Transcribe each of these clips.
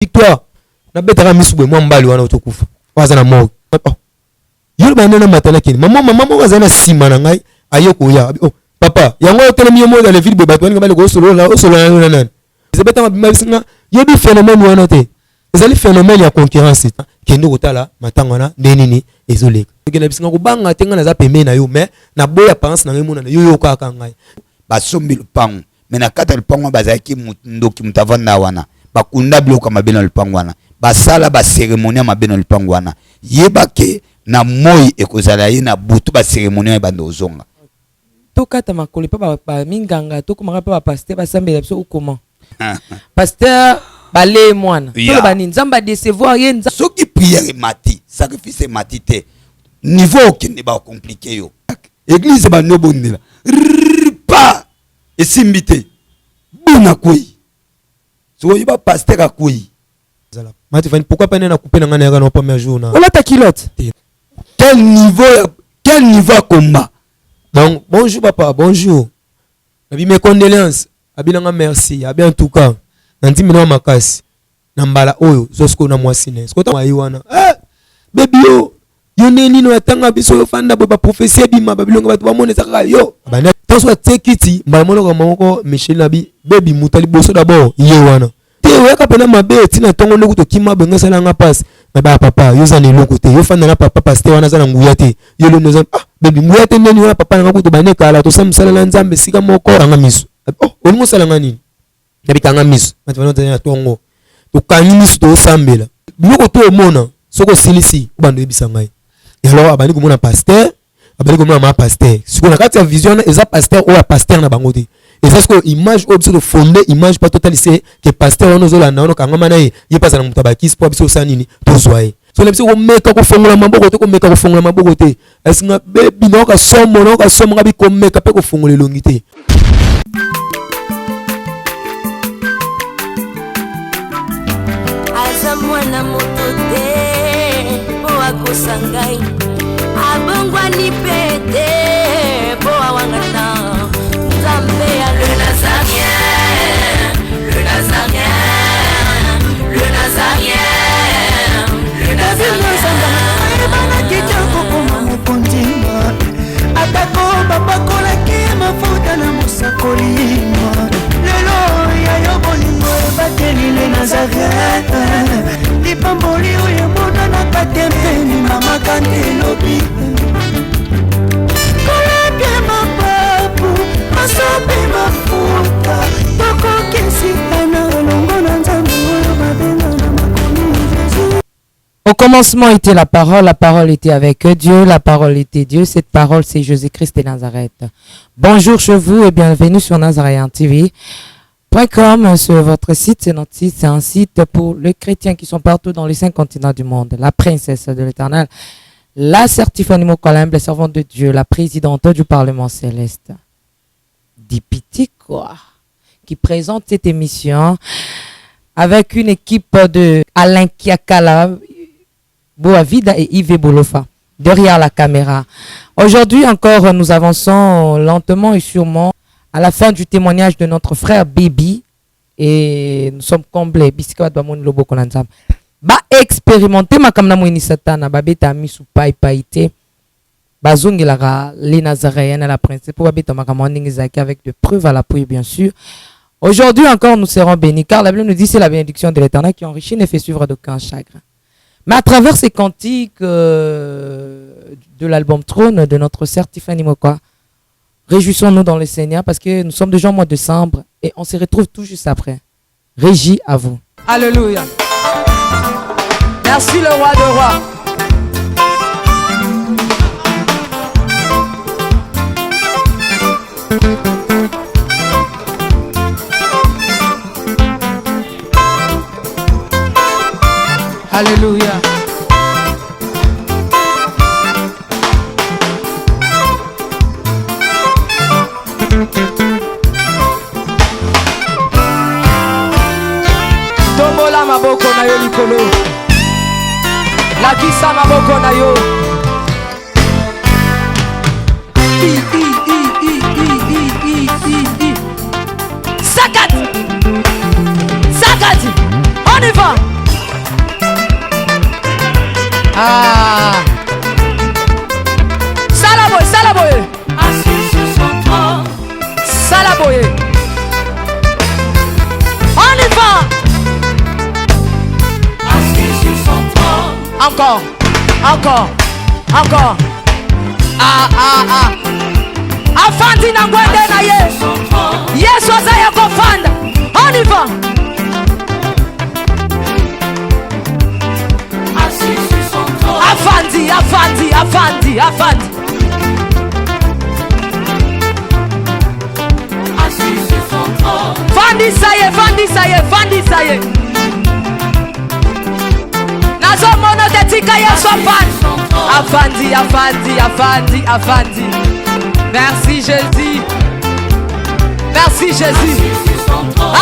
Victoire nabetaka misu boye mwa mbali wana otokufa oyo aza na morgue. Oh. Yo loba nde namata nakende. Mama mama moko azali na nsima na ngai aye koya. Oh, papa yango otelemi yo moko dans le vide boye bato baninga baleka osolola osolola na yo na nani. Elizabeth ntango abima biso nga yebi phénomène wana te. Ezali phénomène ya concurrence. Kende kotala matanga wana nde nini ezoleka. Okende biso nga kobanga te nga naza pembeni na yo mais naboya apparence na ngai emonana yo yokaka ngai. Basombi lupangu mais na kati ya lupangu wana bazalaki ndoki moto avanda wana bakunda biloko ya mabe na lupangu wana basala ba cérémonie ya mabe na lupangu wana yeba ke na moi ekozala ye na butu ba cérémonie wana ebanda ozonga. Tokata makolo epa ba minganga tokomaka epa ba pasteur basambela biso ou comment? Pasteur balee mwana toloba nini nzambe a decevoir ye. Soki prière emati sacrifice emati te niveau okende ba compliquer yo. Eglise ebandi obondela pa esimbi te buna akweyi soki oyeba pasteur akweyi. Matifani pourquoi pas nena couper na ngai nayaka na premier jour na olata culotte quel niveau quel niveau ya combat. Donc bonjour papa bonjour nabi mes condoléances abi nanga merci abi en tout cas na ndimi na makasi na mbala oyo zwa sikoyo na mwasi na ye sikoyo ntango aye wana eh, bebi yo yo nde nini atanga biso yo fanda boye baprofesi ebima babilongo bato bamona eza kaka yo banda ntango soki atie kiti mbala moko moko michel nabi bebi moto ya liboso dabord ye wana te oyaka mpena mabe ntina ntongo nde kutu okima benga esala nga mpasi na ba papa yo oza na eloko te yo fanda na papa paster wana aza na nguya te yo loni oza ah bebi nguya te ndeni wana papa na nga kutu bane kala tosala mosala na nzambe esika moko kanga miso oh olingi osala nga nini nabi kanga miso bato bana na tongo tokangi miso tosambela biloko to omona soki osilisi obanda oyebisa ngai alors abandi komona pasteur abandi komona ma pasteur sikoyo na kati ya vision wana eza pasteur oyo ya pasteur na bango te eza sikoyo image oyo biso tofonde image mpo totalise ke pasteur wana ozolanda wana okangama na ye ye mpe azala moto abakisi mpo biso osala nini tozwa ye so na biso komeka kofongola maboko te komeka kofongola maboko te esinga bebi nayoka somo nayoka somo ngabi komeka mpe kofongola elongi te. Aza mwana moto te mpo akosa ngai abongwani mpe te mpo awangana nzambe ya le Nazarien, le Nazarien, le Nazarien, le Nazarien. Ayebanaki te kokoma mokonzi atako bapakolaki ye mafuta na mosakoli lelo ya yo bolingo ebateli le Nazareth lipamboli oyo emonanaka te mpe limamaka nde elobi kolapie mapapu masope mafuta tokokisitana elongo na nzambe oyo babenga na makomi Jesus. Au commencement était la parole, la parole était avec Dieu, la parole était Dieu. Cette parole, c'est Jésus-Christ de Nazareth. Bonjour chez vous et bienvenue sur Nazaréen TV. .com, sur votre site, c'est notre site, c'est un site pour les chrétiens qui sont partout dans les 5 continents du monde. La princesse de l'Éternel, la Certifiée Mokolembe, la servante de Dieu, la présidente du Parlement céleste, Dipiti quoi, qui présente cette émission avec une équipe de Alain Kiakala, Boavida et Yves Bolofa derrière la caméra. Aujourd'hui encore, nous avançons lentement et sûrement à la fin du témoignage de notre frère Baby et nous sommes comblés. Bisika bato bamoni loboko na Nzambe. Ba expérimenter makambo na moyini Satana, babeta misu pai pai te. Bazongelaka les Nazaréens na la princesse pour babeta makambo wana ndenge ezalaki avec de preuves à l'appui bien sûr. Aujourd'hui encore nous serons bénis car la Bible nous dit c'est la bénédiction de l'Éternel qui enrichit ne fait suivre d'aucun chagrin. Mais à travers ces cantiques de l'album Trône de notre sœur Tiffany Mokwa, réjouissons-nous dans le Seigneur parce que nous sommes déjà au mois de décembre et on se retrouve tout juste après. Régie à vous. Alléluia. Merci le roi de rois. Alléluia. Tombola maboko na yo likolo. Lakisa maboko na yo. I, I, I, I, I, I, I, I, I. Sakati. Sakati. On y va. va. Ah. Sala boye, sala boye. Assis sur son trône. Sala boye. On y va. Assis sur son trône. Encore. Encore. Encore. Ah ah ah. Afandi na ngwende na ye. Yesu aza ya kofanda. On y va. Afandi, afandi, afandi, afandi. Vandisa ye, vandisa ye, vandisa ye. Nazomona te tika Yesu afandi. Afandi, afandi, afandi, afandi. Merci Jésus. Merci Jésus.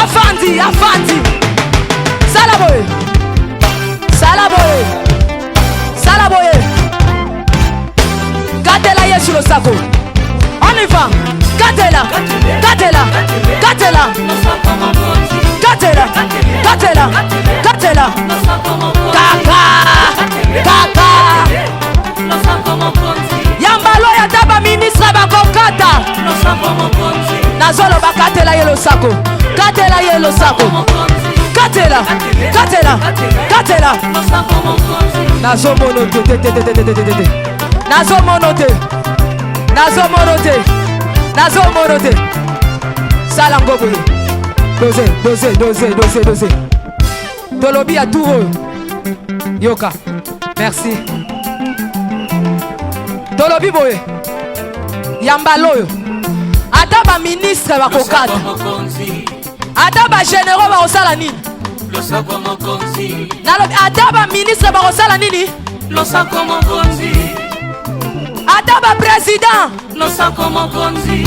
Afandi, afandi. Sala boye. Sala boye. Sala boye. Katela Yesu losako. On y va. Katela. Katela. Katela. Katela. Katela. Katela. Kaka. Kaka. Yambalo ya taba ministre bakokata. Nazoloba katela ye losako. Katela ye losako. Katela. Katela. Katela. Nazomono te te te te te te te te. Nazomono te. Nazomono te. Nazomono te. Sala ngo boye. Dose, dose, dose, dose, dose. Tolobi ya tour oyo. Yoka. Merci. Tolobi boye. Ya mbala oyo. Ata ba ministre bakokata. Ata ba généraux bakosala nini? Nalobi ata ba ministre bakosala nini? Losako mokonzi. Ata ba président. Losako mokonzi.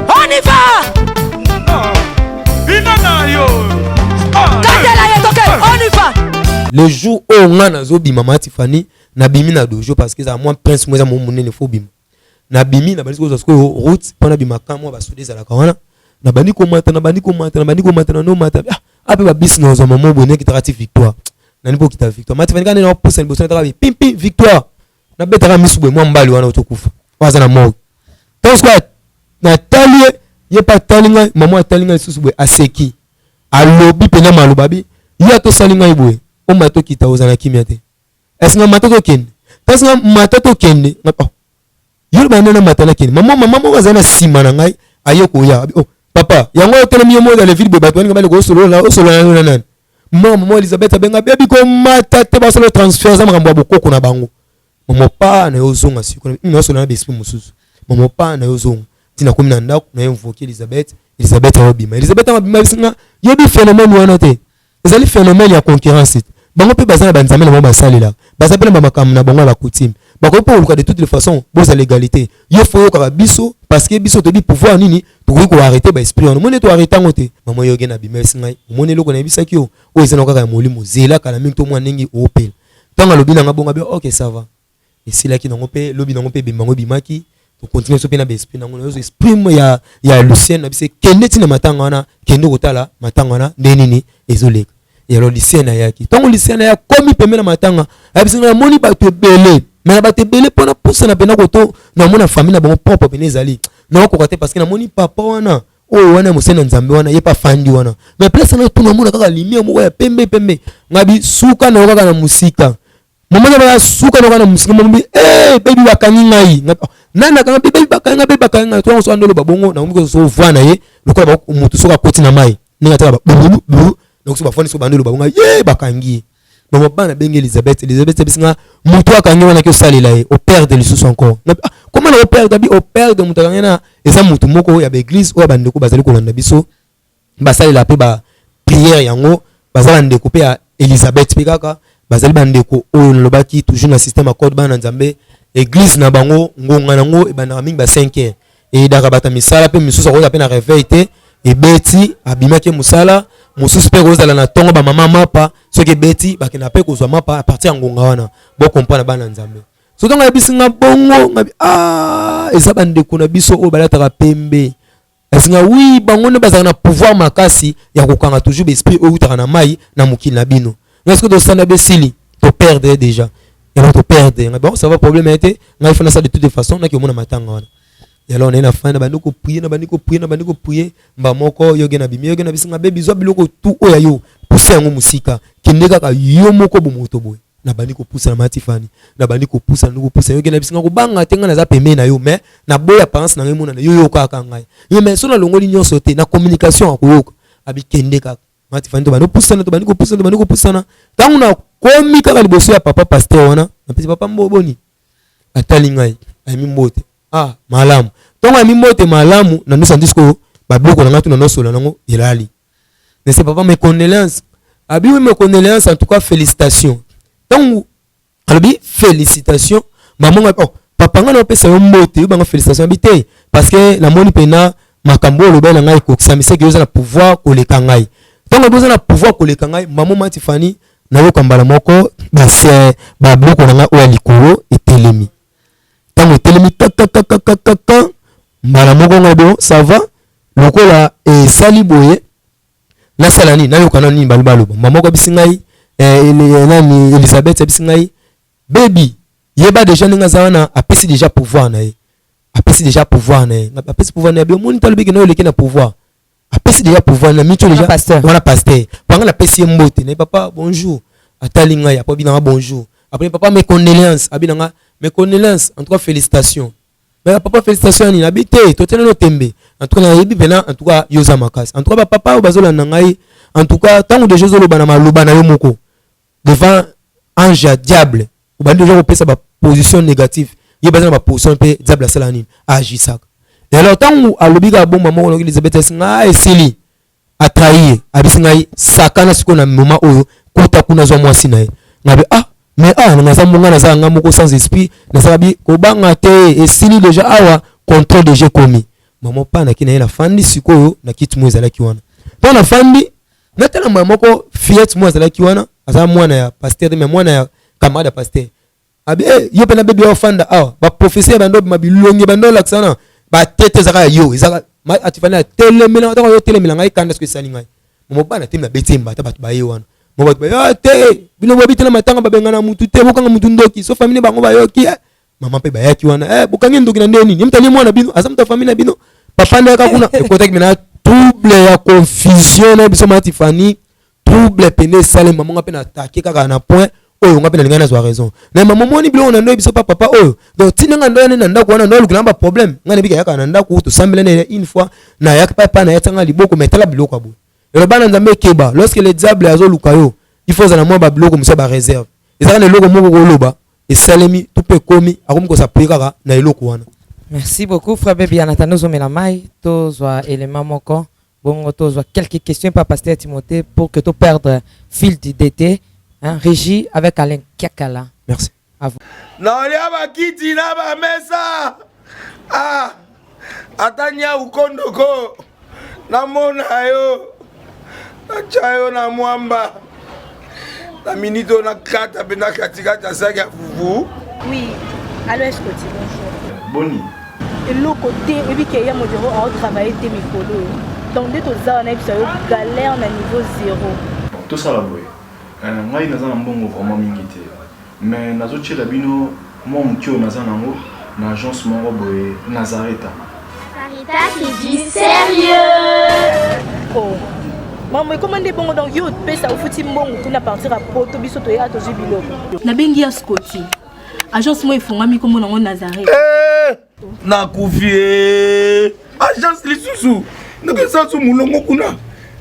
On y va. Bina na yo. Katela ye toke, on y va. Le jour oyo nga nazobima ma Tiffany, nabimi na dojo parce que ezala mwa prince moko eza mwa monene fo obima. Nabimi nabandi kozwa sikoyo route mpo nabima ka mwa basoda ezalaka wana. Nabandi komata, nabandi komata, nabandi komata, nabandi komata. Ah, ape ba bus nazwa mama boye nekitaka ti victoire. Nani mpo okita victoire. Ma Tiffany kaka nde naopusa liboso nataka bi pimpi victoire. Nabetaka misu boye mwa mbali wana otokufa. Oyo aza na morgue. Ntango sikoyo natali ye, ye mpe atali ngai, mama atali ngai lisusu boye aseki. Alobi mpenza maloba bi ye atosali ngai boye, omata okita ozala na kimia te. Est-ce nga mata tokende? Kasi nga mata tokende. Nga oh. Yo loba nde na mata nakende. Mama mama moko azali na nsima na ngai aye koya. Abi oh papa, yango otelemi yo moko dans le vide boye bato baninga bale kosolola osolola na nani? Mama mama Elizabeth abenga bebi komata te basala transfert eza makambo ya bokoko na bango. Mama pa na yo ozonga sikoyo. Nasolola na ba esprit mosusu. Mama pa na yo ozonga. Ti nakomi na ndako na invoquer Elizabeth, Elizabeth ayobima. Elizabeth abima bisinga yebi phénomène wana te. Ezali phenomène ya concurrence. Bango pe baza na ba nzambe na bango basalelaka. Baza pe na ba makambo na bango ya ba coutume. Bakoki pe koluka de toutes les façons bozala egalite. Yo faut oyokaka biso parce que biso toyebi pouvoir nini tokoki ko arreter ba esprit wana. Omoni nde to arreter yango te. Maman Yogen abimesi ngai. Omoni eloko nayebisaki yo? Oyo eza na kaka ya molimo. Zela kala mingi to mwa ndenge opela. Tango alobi na nga bongo abi ok ça va. Esilaki nango pe lobi nango pe ebembe yango ebimaki. To continuer biso pe na ba esprit nango. Nazo esprit ya ya Lucien na biso kende ti na matanga wana, kende kotala matanga wana nde nini ezoleka. Et alors Lucien ayaki. Tango Lucien aya komi pembeni na matanga, ayebisi ngai namoni bato ebele. Mais na bato ebele pona pusana pena koto namona famille na bango propre pena ezali. Nakokoka te parce que namoni papa wana oyo wana mosali na Nzambe wana ye pa afandi wana. Mais place wana tuna mona kaka lumière moko ya pembe pembe. Ngabi suka na yo kaka na musika. Mama na baya suka na kana musika mama bi eh baby bakangi ngai. Oh, nani akanga baby bakangi ngai baby bakangi ngai. Tuango so andolo babongo na miko so voix na ye lokola ba mutu soka koti na mai. Ninga tala ba bulu bulu donc so bafandi so bandolo babonga ye bakangi. Mama bana benge Elizabeth, Elizabeth bisinga mutu akangi wana ki osalela ye o perdre lisusu encore. Na ah, comment na o perdre bi o perdre mutu akangi na eza mutu moko ya ba église oyo bandeko bazali kolanda biso basalela pe ba prière yango baza ba ndeko pe ya Elizabeth pe kaka bazali ba ndeko oyo nalobaki toujours na système ya code bana na Nzambe église na bango ngonga nango ebandaka mingi ba 5 heures eyedaka bato ya misala pe misusu akozala pe na réveil te ebeti abimaki mosala mosusu pe kozala na tongo ba mama mapa soki ebeti bakenda pe kozwa mapa à partir ya ngonga wana bo comprendre bana Nzambe soki ntango ayebisi nga bongo ngabi ah eza bandeko na biso oyo balataka pembe. Asinga oui bango nde bazalaka na pouvoir makasi ya kokanga toujours ba esprit oyo eutaka na mai na mokili na bino. Ngai soki tosanda besili to perdre déjà. Yango to perdre. Ngai bon ça va problème ya te. Ngai faut nasala de toute façon naki omona matanga wana. Et alors naye na fin na bandi ko prier na bandi ko prier na bandi ko prier mba moko yoge na bimi yoge na bisinga baby zwa biloko tout oyo ya yo pousse yango mosika kende kaka yo moko bomoto boye. Nabandi kopusana ma Tiffany, nabandi kopusana nabandi kopusana yoki nayebisi nga kobanga te nga naza pembeni na yo mais naboyi apparence na ngai emonana yo yokaka ngai ye mais so nalongoli nyonso te na communication akoyoka abi kende kaka ma Tiffany tobandi kopusana tobandi kopusana tobandi kopusana ntango nakomi kaka liboso ya papa pasteur wana napesi papa mbo boni atali ngai ayemi mbote ah malamu ntango ayemi mbote malamu na ndosa ndisiko babiloko na ngai tuna nosola nango elali Mais c'est papa mes condoléances. Abi oui mes condoléances en tout cas félicitations. Tango alobi félicitations maman nga oh papa nga na opesa yo mbote yo banga félicitations abi te parce que namoni pena makambo oyo olobaki na ngai ekokisami seke yo oza na pouvoir koleka ngai. Tango oza na pouvoir koleka ngai maman Mati Fanny nayoka mbala moko base ba biloko na ngai oyo ya likolo etelemi. Tango etelemi kakakakakaka mbala moko ngai bo ça va lokola esali boye nasala nini nayoka nanu nini baloba loba mama moko abisi ngai eh, eh, nani Elizabeth abisi ngai baby yeba deja ndenge aza wana apesi deja pouvoir na ye apesi deja pouvoir na ye apesi pouvoir na ye omoni talobi ke nayo oleki na pouvoir apesi deja pouvoir na mitu deja wana pasteur panga napesi ye mbote na ye papa bonjour atali ngai apo abinanga bonjour après papa mes condoléances abinanga mes condoléances en tout cas félicitations Mais papa félicitations ya nini abi te totia nano tembe en tout cas nayebi pena en tout cas yo oza makasi en tout cas bapapa oyo bazolanda ngai en tout cas ntango deja ozoloba na maloba na yo moko devant ange ya diable obandi deja kopesa baposition négative ye baza na baposition mpe diable asala nini agisaka et alors ntango alobi kaka bomba moko noki elizabeth asi ngai esili a trahir ye abisi ngai sakana sikoyo na moment oyo kota kuna zwa mwasi na ye ngabe ah mais ah naza mbonga naza nga moko sans esprit naza bi kobanga te esili deja awa contrôle deja ekomi mama pa naki na ye nafandi sikoyo na kiti moko ezalaki wana mpo nafandi natala mama moko fillette moko azalaki wana aza mwana ya pasteur te mais mwana ya camarade ya pasteur Abi eh, yo pena baby ofanda awa ba professeur bando bima bilongi bando lakisa na ba tete ezaka ya yo ezaka atifani atelemela ntango yo telemela ngai kanda soki esali ngai mobali atemi na beti mbata bato baye wana mo bato baye ah, te bino boyebi te na matanga babengana mutu te bokanga mutu ndoki so famille bango bayoki eh. Mama mpe bayaki wana eh, bokangi ndoki na ndenge nini ye moto alie mwana bino aza moto ya famille na bino papa nde yaka kuna ekotaki mena trouble ya confusion na biso matifani trouble pene esalema monga mpe na atake kaka na point oyo nga mpe nalingai nazwa raison na mama omoni biloko na ndo biso pa papa oyo donc ntina nga ndoya nde na ndako wana ndo alukela ba problème nga nayebiki ayaka na ndako tosambela na une fois nayaki papa na ye atianga liboko mais tala biloko ya boye eloba na nzambe ekeba lorsque le diable azoluka yo il faut ozala mwa babiloko mosusu ya ba réserve ezalaka na eloko moko koloba esalemi to mpe ekomi akomi kosapuye kaka na eloko wana. Merci beaucoup frère Baby en attendant ozomela mai tozwa élément moko bongo tozwa quelques questions par pasteur Timothée pour que to perdre fil d'idée te hein, régie avec Alain Kiakala. Merci. À vous. Naolia bakiti na bamesa ah, ata nyau kondoko namona yo natya yo na mwamba na minute oyo nakata mpe na katikati ya saki ya fufu. Oui, allo Escoti, bonjour. Boni. Eloko te, oyebi ke ya modero ao travailler te mikolo oyo. Donc nde toza wana yebisa yo galère na niveau zéro. Bon, tosala boye. Euh, ngai naza na mbongo vraiment mingi te. Mais nazo tiela bino mwa moke oyo naza nango na agence moko boye Nazareta. Sarita c'est du sérieux. Oh. Maman ekoma nde bongo donc yo opesa ofuti mbongo kuna partir ya poto biso toya tozwi biloko. Nabengi ya Scotty. Agence moko efungwami kombo nango Nazareth. Eh, nakufi eh. Agence lisusu ndenge eza su mulongo kuna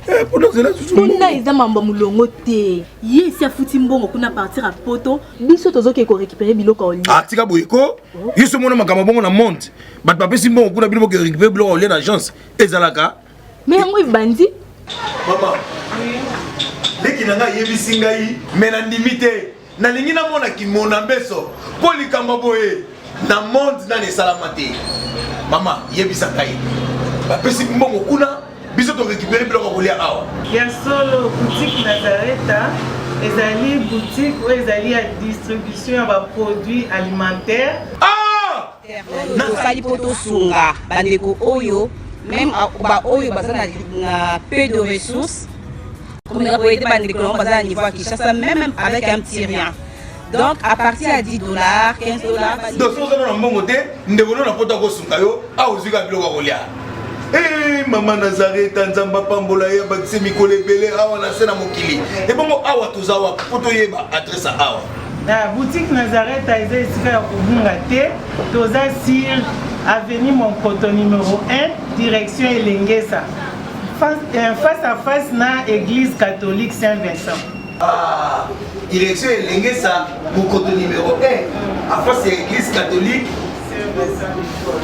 eh, mpo nazela susu kuna eza mambo ya mulongo te ye esi afuti mbongo kuna partir ya poto biso tozokende korécupere biloko ya olia ah, tika boye ko oh. yo so omona makambo bongo na monde bato bapesi mbongo kuna bino boke récupere biloko ya olia na agence ezalaka me yango ebandi mama leki na ngai ayebisi ngai me nandimi te Nalingi namona kimona mbeso mpo likambo boye na monde nani esalama te. Mama yebisa ngai, bapesi mbongo kuna, biso to récupérer biloko ya kolia awa. Ya solo, boutique Nazareta ezali boutique oyo ezali ya distribution ya ba produits alimentaires. Ah! Tosali mpo tosunga bandeko oyo. Même baoyo baza na, na peu de ressources, komeka koyede bandeko na bango baza na niveau ya Kinshasa, même avec un petit rien. Donc à partir ya 10 $, 15 $. Donc soki oza na mbongo te, ndeko no na poto akosunga yo awa, ozwi kaka biloko ya kolia. Eh, mama Nazareta, Nzambe apambola ye, abakisi mikolo ebele awa na se na mokili. Ebongo awa toza wapi, mpo toyeba adresse ya awa? Na boutique Nazareta eza esika ya kobunga te. Toza sur avenue Monkoto numéro 1, direction Elengesa, face à face na église catholique Saint-Vincent. Ah, direction Elengesa, Mokoto numéro 1, à face ya église catholique.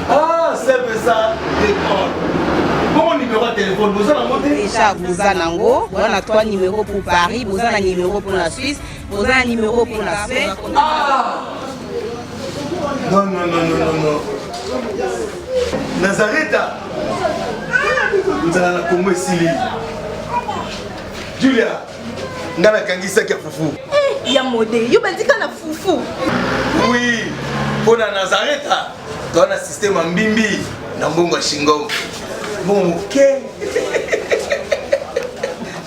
Ah, Saint-Vincent de Paul. Bongo numéro ya téléphone boza nango te? Déjà boza nango, boza na trois numéros pour Paris, boza na numéro pour la Suisse, boza na numéro pour la Suède. Ah non, non, non, non, non, non, Nazareta, nzala na Kongo esili. Julia, nga nakangisaki ya fufu. Eh, ya mode yo bandika na fufu. Oui, mpo na Nazareta toza na système ya mbimbi na mbongo ya shingom, mbongo moke,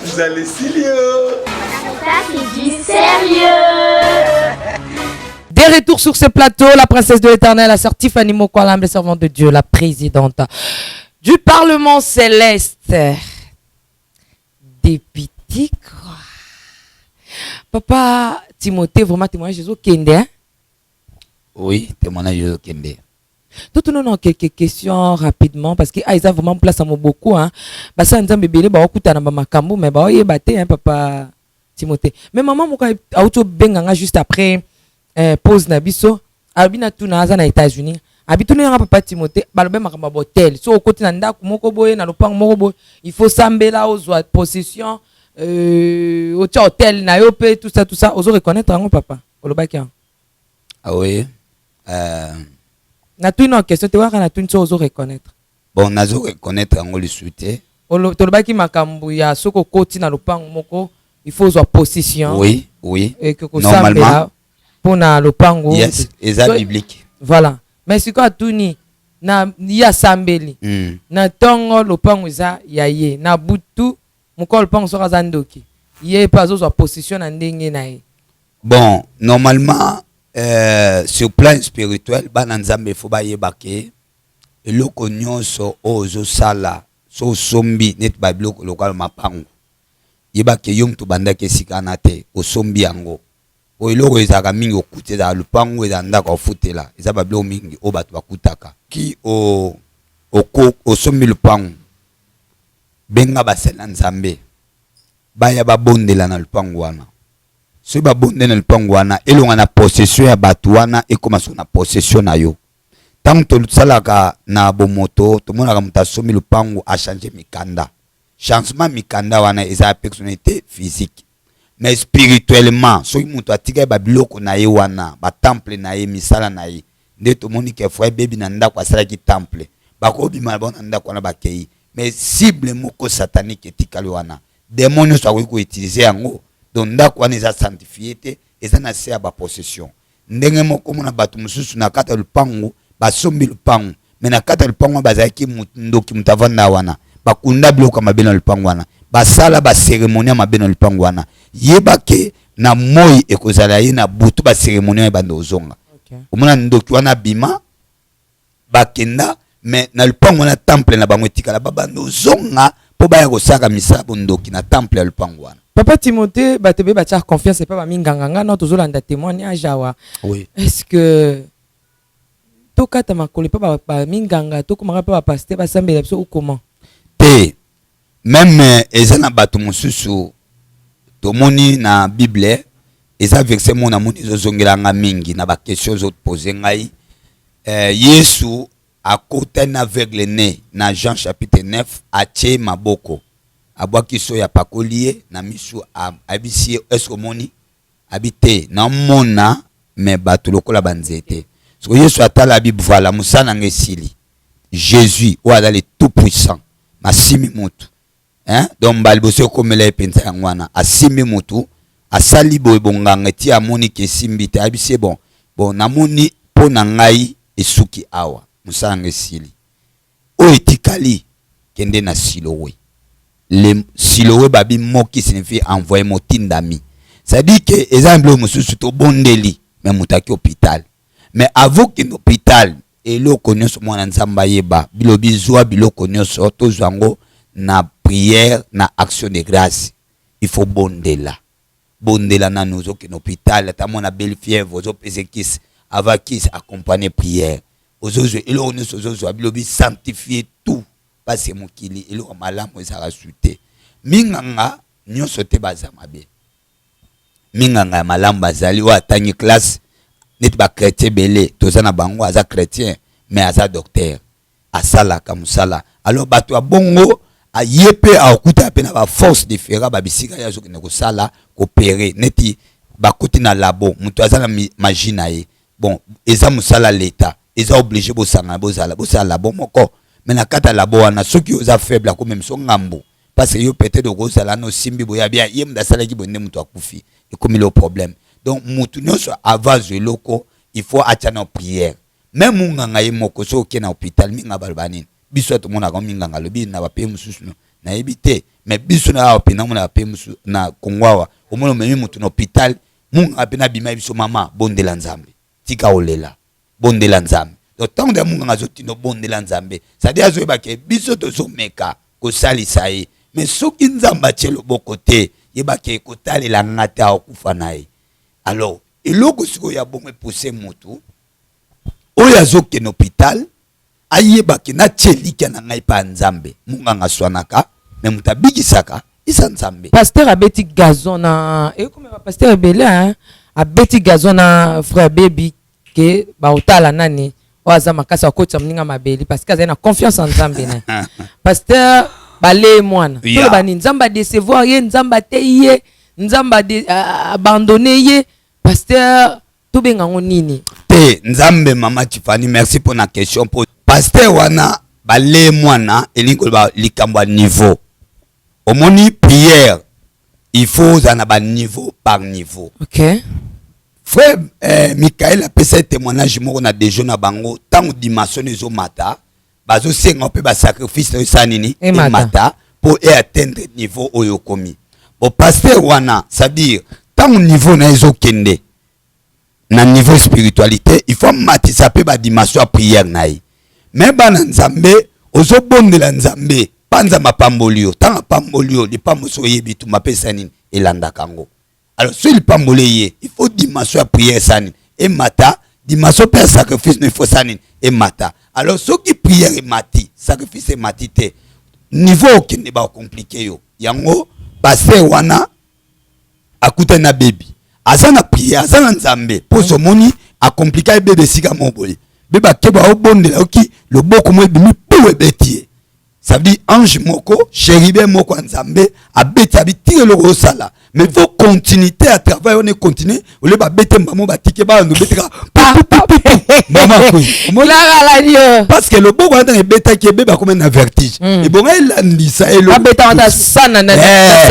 nzala esili yo. Ça, c'est du sérieux. Des retours sur ce plateau, la princesse de l'éternel, la sœur Tiffany Mokwa, l'humble servante de Dieu, la présidente du Parlement céleste. Député, quoi. Papa Timothée, vraiment témoignage Jésus Kende, hein? Oui, témoignage Jésus Kende. Tout nous avons quelques questions rapidement parce que ah, ils ont vraiment place à beaucoup, hein. Bah ça nzambe ebele ba okuta na ba makambo mais ba oyeba te, hein, papa Timothée. Mais maman moko auto benganga juste après pause na biso, alobi na tuna, aza na États-Unis. Abi tuna yanga papa Timothée, balobi makambo ya botel. So okoti na ndako moko boye, na lopango moko boye, il faut sambela, ozwa possession, otia autel na yo pe, tout ça, tout ça. Ozo reconnaître yango, papa? Olobaki yango. Ah oui. Natuni na question te, waka natuni so ozo reconnaître. Bon, nazo reconnaître yango lisusu te. Tolobaki makambo ya soki okoti na lopango moko, il faut ozwa possession. Oui. Eke kosambela mpona lopango. Yes, eza biblique. Voilà, mais sikoyo atuni na ye, asambeli na ntongo, lopango eza ya ye, na butu mokolo lopango, soki aza ndoki, ye mpe azozwa possession na ndenge na ye. Bon, normalement, sur plan spirituel, bana Nzambe fo bayeba ke eloko nyonso oyo ozosala, so osombi neti babiloko lokola mapango, yeba ke yo moto obandaki esika wana te, osombi yango. Po eloko ezalaka mingi okuti, ezala lupango, ezala ndako ofutela, eza babiloko mingi oyo bato bakutaka. Ki osombi lupango, benga basali na Nzambe baya babondela na lupango wana. Soki babonde na lupango wana, elonga na possession ya bato wana, ekóma so na possession na yo. Ntango tosalaka na bomoto, tomonaka moto asombi lupango, achange mikanda. Changement mikanda wana eza ya personnalité physique, mais spirituellement, soki moto atikaki babiloko na ye wana, batemple na ye, misala na ye, nde tomoni ke foyer bebi na ndako asalaki temple, bakobima na bango na ndako wana, bakei, mais cible moko satanique etikali wana, démon nyonso akoki koutiliser yango. Donc ndako wana eza sanctifié te, eza na se ya bapossession. Ndenge moko mona bato mosusu na kati ya lupango, basombi lupango, mais na kati ya lupango wana bazalaki ndoki, moto avanda wana, bakunda biloko ya mabe na lupango wana, basala bacérémonie ya mabe na lupango wana. Yeba ke na moi ekozala ye, na butu bacérémonie wana ebanda kozonga. Omona ndoki wana abima, bakenda, mais na lupango wana temple na bango etikala, babanda ozonga mpo baya kosaka misala bondoki na temple ya lupango wana. Papa Timothée, bato ebele batia confiance epa baminganga. Nga na tozolanda témoignage awa. Est ce que tokata makolo epa baminganga, tokomaka mpe bapasteur basambela biso ou comment? Te, même eza na bato mosusu tomoni na Bible, eza verset moko namoni ezozongelanga mingi na baquestion ozopose ngai. Yesu akotani na aveugle né na Jean chapitre 9, atie maboko, abwaki so, apakoli ye na misu, ayebisi ye: "Est-ce omoni?" Abi: "Te, naomona me bato lokola banzete." Soko Yesu atala, abi: "Voilà, mosala nanga esili." Jésus oyo aza le tout puissant, asimbi motu, hein? Donc mbala liboso ekomela ye mpenza yango wana, asimbi motu, asali boye, bonganga eti amoni ke esimbi te, ayebisi ye: Bon, namoni mpo na ngai esuki awa, mosala nanga esili, oyo etikali." Kende na Siloé. Le Siloé babi mot qui signifie envoyé, motindami. C'est-à-dire que eza biloko mosusu tobondeli, mais moto aki hôpital. Mais avant okende hôpital, eloko nyonso mwana Nzambe ayeba, bilobi zwa biloko nyonso, tozwa yango na prière, na action de grâce. Il faut bondela, bondela nanu. Ozokende hôpital, ata mwana beli fièvre, ozopesa kisi, avant kisi accompagner prière. Ozozwa eloko nyonso, ozozwa bilobi sanctifier tout, parce que mokili eloko malamu ezalaka su te. Minganga nyonso te baza mabe, minganga ya malamu bazali, oyo atangi classe neti bachrétien ebele toza na bango. Aza chrétien mais aza docteur, asalaka mosala. Alors bato ya bongo, ye mpe akutana mpe na baforce différent, babisika ye azokende kosala kopere, neti bakoti na labo, moto aza na magie na ye. Bon, eza mosala, leta eza obligé bosangana, bozala bosala labo moko. Mais na kati ya labo wana, soki oza faible, akomemisa ngambo, parce que yo peut-être okozala na osimbi boye, abia ye moto asalaki boye nde moto akufi, ekomi le problème. Donc motu nyonso avant azwa eloko, il faut atia na prière. Même munganga ye moko, soki okei na hôpital, minganga baloba nini? Biso tomonaka minganga alobi na bapays mosusu, no nayebi te, mais biso na awa mpenza omona bapays mosusu, na Kongo awa, omona omemi motu na hôpital, munganga mpe nabima biso: "Mama, bondela Nzambe, tika olela, bondela Nzambe." Donc ntango ya munganga azotinda obondela Nzambe, c'est-à-dire azoyeba ke biso tozomeka kosalisa ye, mais soki Nzambe atie loboko te, yebake kotalela nga te, akokufa na ye. Alors eloko sikoyo ya bongo epuse motu oyo azokende hôpital ayebake natie elikya na ngai mpa ya Nzambe. Munganga aswanaka, mais moto abikisaka eza Nzambe. Pasteur abeti gazon na ekomi bapasteur ebele, hein? Abeti gazon na frère Baby ke baotala nani oyo aza makasi akotisa moninga mabeli, parce que azali na confiance en Nzambe na pasteur baleye mwana. Toloba nini? Nzambe adecevoir ye, Nzambe ateyi ye, Nzambe abandonne ye? Pasteur, tobenga yango nini? Te, Nzambe. Mama Tifani, merci mpona question. Mpo pasteur wana baleye mwana, elingi koloba likambo ya niveau. Omoni, prière il faut ozala na baniveau par niveau. Frère Michael apesa ye témoignage moko na dejo na bango. Ntango dimension ezomata, bazosenga mpe basacrifice na esala nini? Emata. Emata mpo eatteindre niveau oyo okomi. Bon, pasteur wana, c'est-à-dire ntango niveau na ye ezokende na niveau spiritualité, il faut amatisa mpe badimension ya prière na ye. Mais bana Nzambe, ozobondela Nzambe mpa Nzambe apamboli yo. Ntango apamboli yo, lipambo so oyebi tumba mpe esa nini elandaka yango. Alors soki lipamboli ye, il faut dimension ya prière esa nini? Emata. Dimension mpe ya sacrifice no, il faut esa nini? Emata. Alors soki prière emati, sacrifice emati te, niveau okende bakomplike yo. Yango pasteur wana akutani na Bebi, aza na prière, aza na Nzambe, mpo so omoni akomplika ye Bebe esika moko boye. Bebe akeba, obondela, oki loboko mo ebimi pu ebeti ye. Ça veut dire ange moko, chérubin moko ya Nzambe abeti, abi tika eloko osala. Mais faut continuité ya travail wana econtinue. Ole babete mbamo, batike balando beteka mama kwe. Clara Lanio. Parce que loboko wana ntango ebetaki, ebebe akomi na vertige. Ebonga elandisa eloko. Babeta wana sana na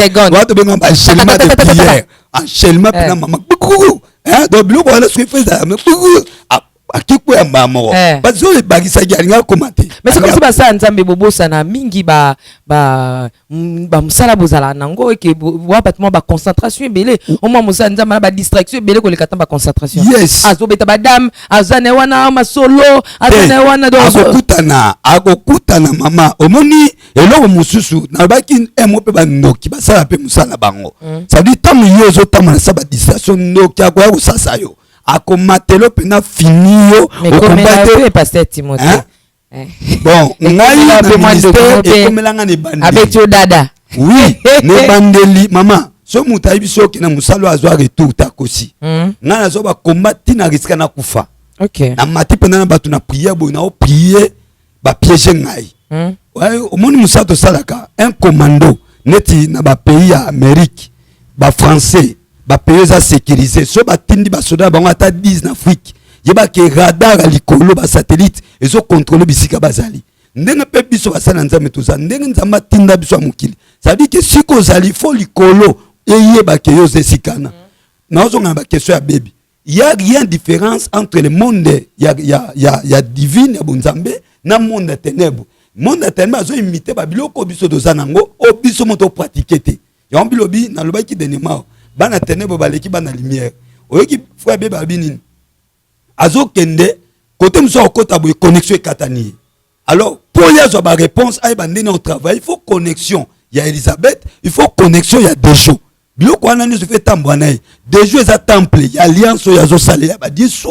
seconde. Wana tobenga baenchaînement de prière, enchaînement mpena mama kuku. Donc biloko wana soki fo ezala kuku, akikweya mbala moko. Parce oyo ebakisaki alingi akoma te. Mais c'est comme si basala Nzambe bobosana mingi bamosala bozala nango eke wa bato mwa baconcentration ebele, omwa mosala Nzambe na badistraction ebele koleka ta baconcentration. Azobeta badame, aza na ye wana masolo, aza na ye wana donc Akokutana, akokutana. Mama, omoni eloko mosusu nalobaki emo mpe bandoki basala mpe mosala na bango. Ça veut dire ntango yo ozotambola sa badistraction, ndoki akoya kosasa yo, akomatelo mpena fini yo. Mais okomba komela te. Mpe pasteur Timothée. Hein? Bon, ngai Ekomela na mpe mwa ndoki ministère moko mpe ekomelanga na ebandeli. Abeti yo dada. Oui, na ebandeli mama, so moto ayebi so okende mosala oyo azwa retour te, akosi. Ngai nazwa bakomba ntina risika nakufa. Namati mpenza na bato na prière boye, nao prie, bapiége ngai. Ouais, omoni mosala tosalaka, un commando neti na bapays ya Amérique, bafrançais, bapays eza sécurisé, so batindi basoda na bango ata 10 na Afrique, yebake radar ya likolo, basatellite ezokontrole bisika bazali. Ndenge mpe biso basali na Nzambe toza ndenge Nzambe atinda biso ya mokili. C'est-à-dire ke sika ozali, fo likolo eyebake yo oza esikana. Naozonga na baquestion ya Bebi, y a rien différence entre le monde ya divine, ya bonzambe, na monde ya ténèbre. Monde ya ténèbre azo imiter ba biloko biso toza nango, o biso moto pratiquer te. Yango bilobi nalobaki dernièrement, bana ténèbre baleki bana lumière. Oyoki frère Bebe abi nini? Azokende côté mosusu akokota boye, connexion ekatani ye. Alors mpo ye azwa baréponse, ayeba ndenge otravaille, il faut connexion ya Elisabeth, il faut connexion ya Dejo. Biloko wana nyonso faut etambwa na ye. Dejo eza temple ya alliance oyo azosalela badisu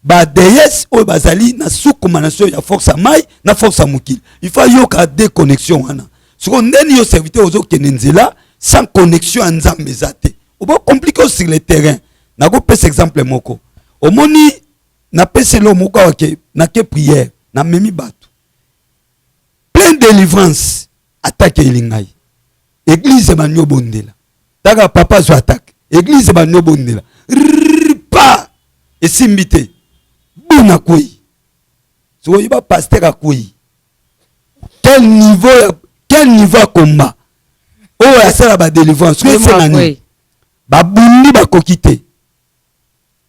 badéesse oyo bazali na sukuma na so ya force ya mai na force ya mokili. Il faut ayoka de connexion wana. Sikoyo ndeni yo serviteur ozokende nzela sans connexion ya Nzambe eza te, oba compliqué sur le terrain. Nakopesa exemple moko. Omoni, napesi eloko moko awa ke nake prière, namemi bato plein délivrance, attaque eyeli ngai. Église ebandi obondela, taka papa azwa attaque, église ebandi obondela, pa esimbi te, buna kwei. Soki oyeba pasteur akwei, quel niveau, quel niveau ya combat oyo asala badélivrance? Soki esenga nini, babundi bakoki te.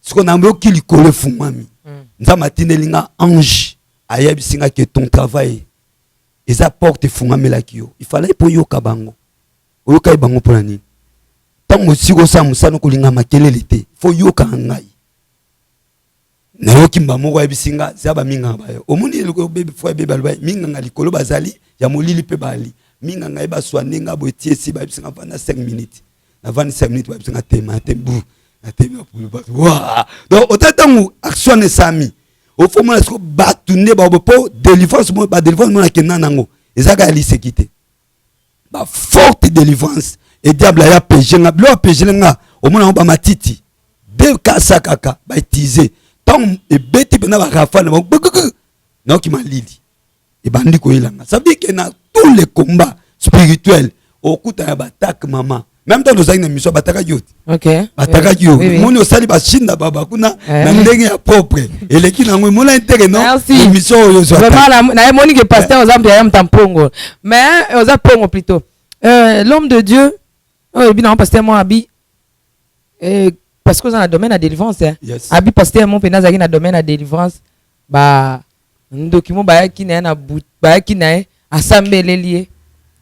Sikoyo nayoki likolo efungwami, Nzambe atindeli nga ange, ayebisi nga ke ton travail eza porte efungamelaki yo. Ifalaki mpo oyoka bango. Oyokaki bango mpona nini? Ntango osiki osala mosala, kolinga makelele te, faut yokaka ngai. Nayoki mba moko ayebisi nga za baminganga bayo. Omoni eloko bebe fo bebe aloba, minganga likolo bazali ya molili mpe bali minganga ye baswa ndenge boye tie esi. Bayebisi nga vanda 5 minutes. Navandi 5 minutes, bayebisi nga tema te bu natemi apulu bato wa. Donc ota ntango action wana esami, ofo mona siko bato nde baobo mpo délivrance. Badélivrance mo nakenda nango ezaka ya liseki te, baforte délivrance. E diable aya pege nga, biloko apegele nga, omona yango bamatiti de kasa kaka bautize. Ntango ebeti mpenza barafale na bango, nayoki malili ebandi koyelanga. Ça veut dire que na tous les combats spirituels okutana baattaque. Mama, même ntango tozalaki na mission, batakaki yo te, batakaki yo. Moni osali bashinda baba kuna na ndenge ya propre eleki nango, emonani teke no émission oyo. Ozwa nayemoni ke pasteur oza mpe ya moto mpongo, mais oza pongo plutôt, l'homme de Dieu oyo ebi nango pasteur mo abi, parce que oza na domaine ya délivrance. Yes. Abi pasteur mo mpenza azalaki na domaine ya délivrance, ba ndoki mo bayaki na ye na but, bayaki na ye, asambeleli ye,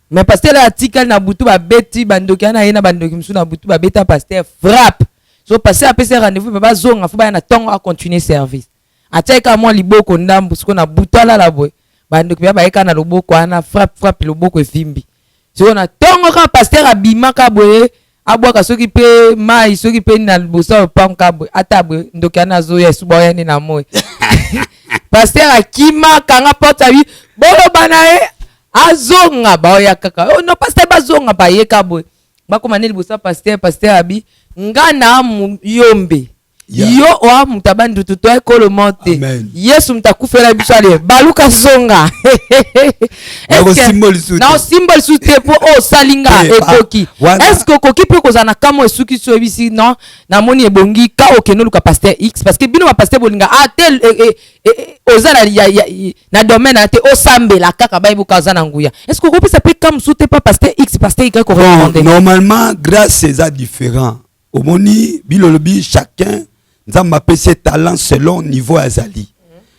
mais pasteur atikali na butu, babeti bandoki wana ye na bandoki mosusu na butu, babeta pasteur frappe. So pasteur apesi rendez-vous mpe bazonga, faut baya na ntongo acontinue service. Atiaki kaka mwa liboko ndambu. Sikoyo na butu alala boye, bandoki mpe bayeka na loboko wana, frappe frappe, loboko evimbi. Sikoyo na ntongo kaka pasteur abimaka boye, abwaka soki mpe mai, soki mpe na liboso ya lopango kaka boye, ata boye ndoki wana azoya esuba oya nde na moi. Pasteur akima, akanga porte, abi boloba na ye azonga. Baoya kaka, oh non, pasteur bazonga, bayeka boye, bakoma nde liboso ya pasteur. Pasteur abi nga na yombe yo oa moto abandutu to ekolo mo te, Yesu moto akufela biso, ale baluka zonga na osimba lisusu te mpo oyo osali nga ekoki. Est ce que okoki mpe kozala na kamo esuki so oyebisi non, namoni ebongi ka okende oluka pasteur X? Parce que bino bapasteur bolinga ah te, oza na, ya, ya, na domaine na te, osambela kaka bayebuka oza na nguya. Est ce que okopesa mpe ka mosusu te pa pasteur X, pasteur Y korecommander? Normalement grâce eza différent. Omoni bilolobi, chacun Nzambe apesi ye talent selon niveau azali.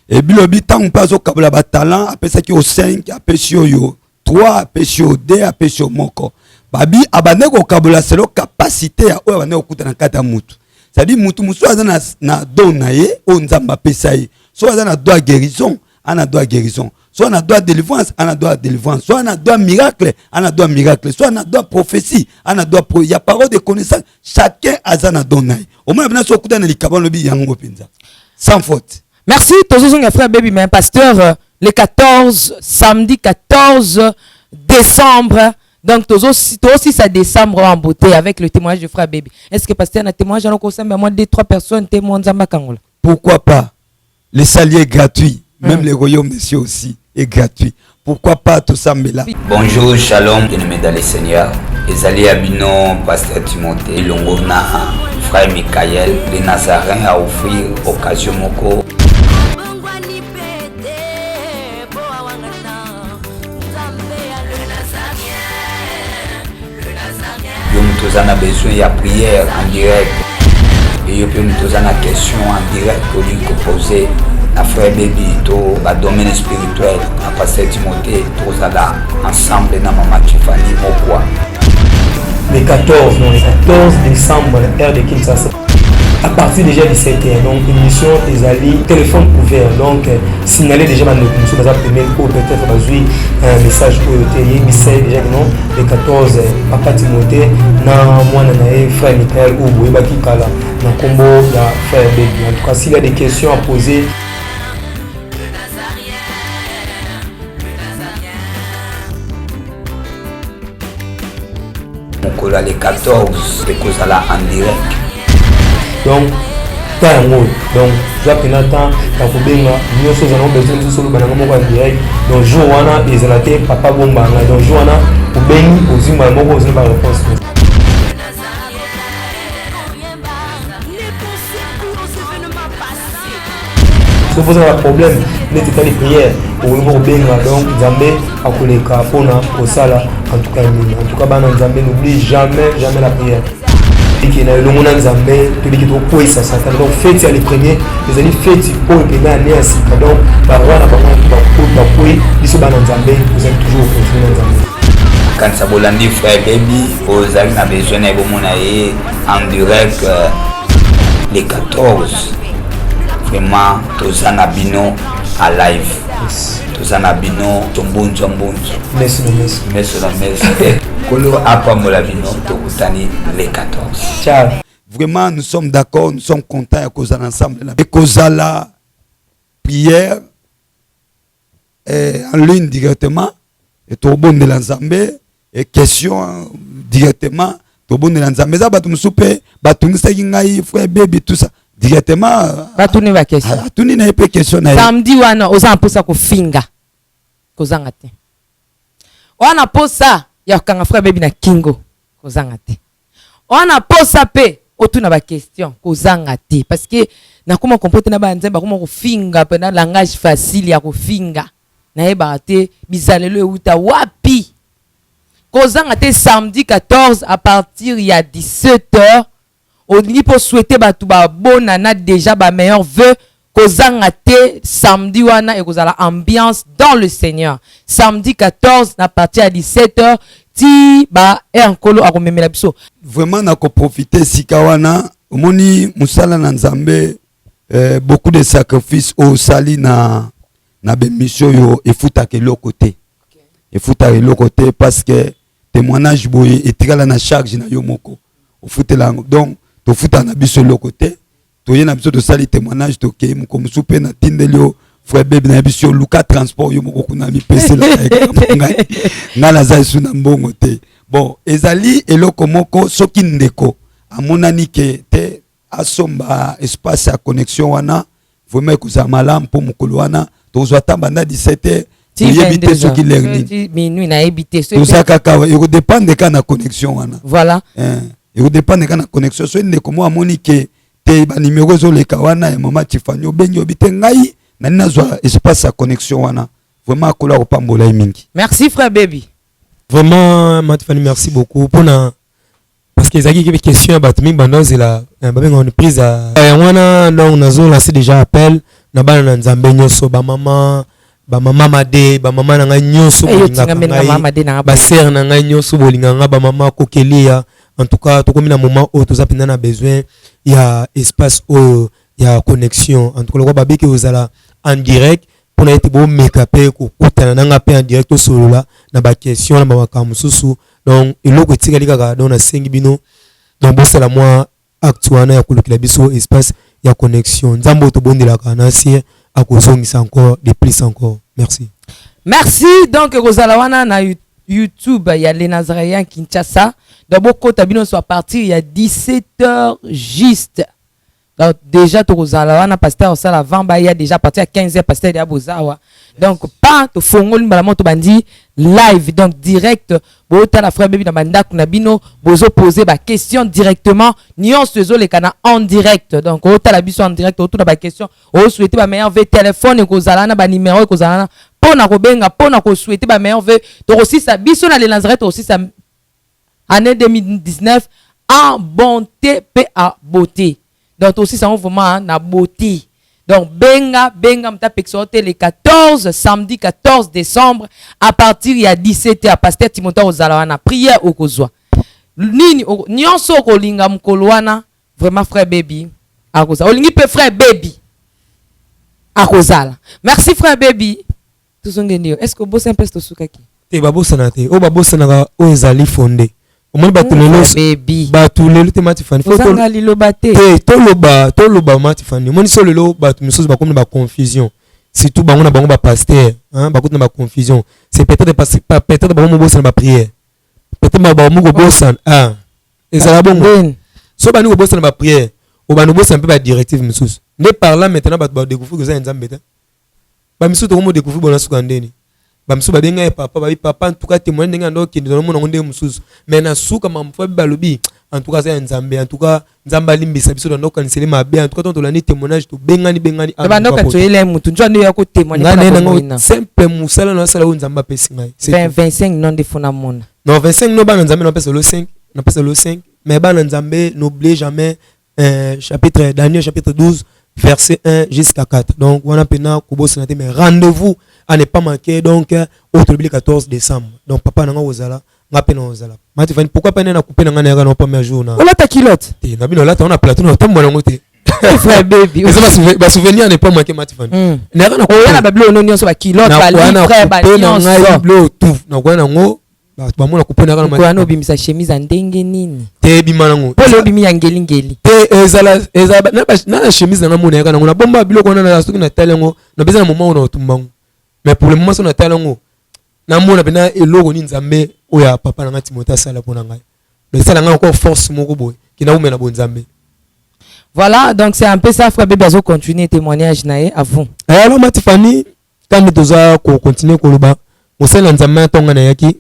E bilobi ntango mpe azokabola batalent, apesaki yo 5, apesi oyo 3, apesi yo 2, apesi yo moko. Babi abandaki kokabola selon capacité ya oyo abandaki kokuta na kati ya mutu. C'est-à-dire mutu mosusu aza na don na ye oyo Nzambe apesa ye. So aza na don ya guérison, ana don ya guérison. So ana don ya délivrance, ana don ya délivrance. So ana don ya miracle, ana don ya miracle. So ana don ya prophétie, ana don ya parole de connaissance. Chacun aza na don na ye. Omona mpena so okuta na likabo, alobi yango mpenza sans faute. Merci. Tozozonga frère Baby, mais pasteur, le 14, samedi 14 décembre, donc tozosisa décembre en beauté avec le témoignage de frère Baby. Est ce que pasteur na témoignage wana kosamba mwa deux trois personnes te mwa Nzambe akangola? Pourquoi pas? Le salut est gratuit, même le royaume des cieux aussi est gratuit. Pourquoi pas tosambela? Bonjour, shalom, bien-aimé dans le Seigneur. Ezali ya bino pasteur Timothée elongo na frère Michael le Nazarin a offrir occasion moko. Yo moto oza na besoin ya prière en direct, e yo mpe moto oza na question en direct olingi kopose. na frère Baby to ba domaine spirituel na pasteur Timothée tozala ensemble na mama Tiffany Mokwa. Le 14, non, le 14 décembre, heure de Kinshasa. À partir déjà 17h, donc émission ezali téléphone ouvert, donc euh, signaler déjà bandeko mosusu baza pembeni oyo peut-être bazwi euh, message oyo te yebisa ye déjà non le 14 euh, papa Timothée na mwana na ye frère Michael oyo boyebaki kala na nkombo ya frère Baby. En tout cas, s'il y a des questions à poser mokolo ya le 14 ekozala en direct donc temps yango oyo donc oza mpena temps ya kobenga nyonso ozala ngo besoin mosusu oloba nango moko ya direct donc jour wana ezala te papa bomba ngai donc jour wana obengi ozwi mbala moko ozwi ba réponse. Soki oza na problème neti etali prière, okoki mpo kobenga, donc Nzambe akoleka mpona kosala. En tout cas nini, en tout cas bana Nzambe, n'oublie jamais jamais la prière tobiki na elongo na Nzambe, tobiki tokokweyisa Satan. Donc feti ya le premier ezali feti oyo mpenza ya ne ya sika, donc baroi na bango bakwei, biso bana Nzambe tozali toujours kocontinue na Nzambe. Kanisa bolandi frère Baby, ozali na besoin na ye, bomona ye en direct euh, le 14. Vraiment toza na bino a live, toza na bino tombunzwa mbunzwa meso na meso, meso na meso. Kolo apambola bino, tokutani le 14. Ciao. Vraiment nous sommes d'accord, nous sommes contents ya kozala ensemble na ekozala prière eh, en ligne directement et tobondela Nzambe et question directement tobondela Nzambe. Eza bato mosusu mpe batungisaki ngai, frère Baby, tout ça directement. Batuni ba question. Atuni na ye mpe question na ye. Samedi wana oza na mposa kofinga, kozanga te. Wana mposa ya kokanga frère Baby na kingo, kozanga te. Wana mposa mpe otuna ba question, kozanga te, parce que nakoma comprendre na bana Nzambe bakoma kofinga mpe na langage facile ya kofinga, nayebaka te bizalelo euta wapi. Kozanga te samedi 14 à partir ya 17 heures. Olingi mpo souhaiter bato babonana déjà ba meilleurs vœux, kozanga te. Samedi wana ekozala ambiance dans le Seigneur. Samedi 14 na partir ya 17 heures ti ba heure Nkolo akomemela biso. Vraiment nakoprofite esika wana, omoni mosala na Nzambe, eh, beaucoup de sacrifice oyo osali na bemission oyo efutaka eloko te, efutaka eloko te, parce que témoignage boye etikala na charge na yo moko, ofutela yango. Donc tofutaka na biso eloko te, toye na biso, tosali témoignage, tokei. Moko mosusu mpe natindeli yo frère Baby, nayebi si oluka transport yo moko kuna, mipeselaka ngai, ngai naza esu na mbongo te. Bon, ezali eloko moko, soki ndeko amonani ke te asomba espace ya connexion wana, vraiment ekozala malamu, mpo mokolo wana tozwa ata banda 17 heures, toyebi te soki l'heure nini. Minuit, nayebi te. Toza kaka, ekodépendre kaka na connexion wana. Voilà. Ekodépendre kaka na connexion. Soki ndeko moko amoni ke te banimero ezoleka wana ya mama Tifani, obengi, oyebi te ngai nani nazwa espace ya connexion wana, vraiment akola kopambola ye mingi. Merci frère Baby. Vraiment Matifani, merci beaucoup mpona, parce que ezalaki mpe question ya bato mingi banda ozela babengaka ni prise ya yango wana. Donc nazo lancer déjà appel na bana na Nzambe nyonso, bamama, bamama made, bamama na ngai nyonso bolingaka ngai, basere na ngai nyonso bolingaka ngai, bamama kokelia. En tout cas tokomi na moment oyo toza mpenza na besoin ya espace oyo ya connexion. En tout cas lokwa babiki ozala en direct mpona ete bomeka mpe kokutana na nga mpe en direct, tosolola na baquestion na bamakambo mosusu. Donc eloko etikali kaka, donc nasengi bino, donc bosala mwa acte wana ya kolukela biso espace ya connexion. Nzambe oyo tobondelaka na sie akozongisa encore de plus encore. Merci. Merci. Donc ekozala wana na YouTube ya Les Nazaréens Kinshasa. Donc bokota bino so à partir ya 17 heures juste. Donc déjà tokozala wana, pasteur osala avant baya déjà à partir ya 15 heures, pasteur ya bozawa. Donc pa tofongoli mbala moko, tobandi live, donc direct botala frère Baby na bandako na bino, bozopose baquestion directement, nyonso ezoleka na en direct. Donc otala biso en direct, otuna baquestion, osouhaite bameilleurs vœux. Téléphone ekozala na banimero, ekozala na mpo na kobenga mpo na kosouhaite bameilleurs vœux. Tokosisa biso na Le Nazareth, tokosisa année 2019 en bonté mpe en beauté. Donc tosisa yango vraiment na beauté. Donc benga benga moto apekisa yo te le 14 samedi 14 décembre à partir ya 17h pasteur Timothée akozala wana prière okozwa nini nyonso okolinga mokolo wana vraiment frère baby akozala olingi mpe frère baby akozala merci frère baby tozongeli yo est ce que obosani mpesi tosukaki te babosana te oyo babosanaka oyo ezali fonde omoni bato lelo bato lelo te matifani ozanga liloba te te toloba toloba matifani omoni so lelo bato mosusu bakomi na baconfusion surtout bango na bango bapaster bakuti na baconfusion c'est peut-être peut-être bango mobosana baprière peut-être bango kobosana ah ezala bongo so bandi kobosana baprière obandi kobosana mpe badirective mosusu nde par là maintenant bato badécouvrir eza ya nzambe te bamisusu tokomo découvrir bona suka ndeni bamisusu babenga ye papa babi papa en tout cas témoigne ndenge ando okende tozomona yango ndenge mosusu mais na suka makambo fabi balobi en tout cas aza ya nzambe en tout cas nzambe alimbisa biso tanda okaniseli mabe en tout cas ntango tolandi témoignage tobengani bengani banda okanisoyela ye motu nzo ande ya kotémoigne ngai naye nango simple mosala nasala oyo nzambe apesi ngai 25 non nde fo namona non 25 no bana nzambe napesa lo 5 napesa lo 5 mais bana nzambe n'oubliez jamais chapitre Daniel chapitre 12 verset 1 jusqu'à 4 donc wana mpena kobosana te mais rendez-vous à ne pas manquer donc oyo tolobi le 14 décembre donc papa na nga kozala nga mpe na kozala matifani pourquoi pas nde na coupe na nga nayaka na premier jour na olata culotte te na bino olata wana plateau na otambola yango te frère baby eza basouvenir à ne pas manquer matifani nayaka na oya na babilo ono nyonso baculotte balifrère banyonso bilo tout nakoya nango bato bamona kopona kaka wana obimisa chemise ya ndenge nini te ebima nango pole obimi ya ngelingeli te ezala ezala na na chemise nanga mona yaka nango nabomba biloko wana na soki natali yango napesa na moment oyo na otumba yango mais pour le moment soki natali yango namona mpena eloko nini nzambe oyo ya papa na ngai timote asala mpo na ngai donc esala ngai encore force moko boye kenda umela bonzambe. Voilà, donc c'est un peu ça, frère Bébé azo continuer témoignage na ye à vous. Eh, alors Matifani, quand toza ko continuer koloba mosali na nzambe na ntongo nayaki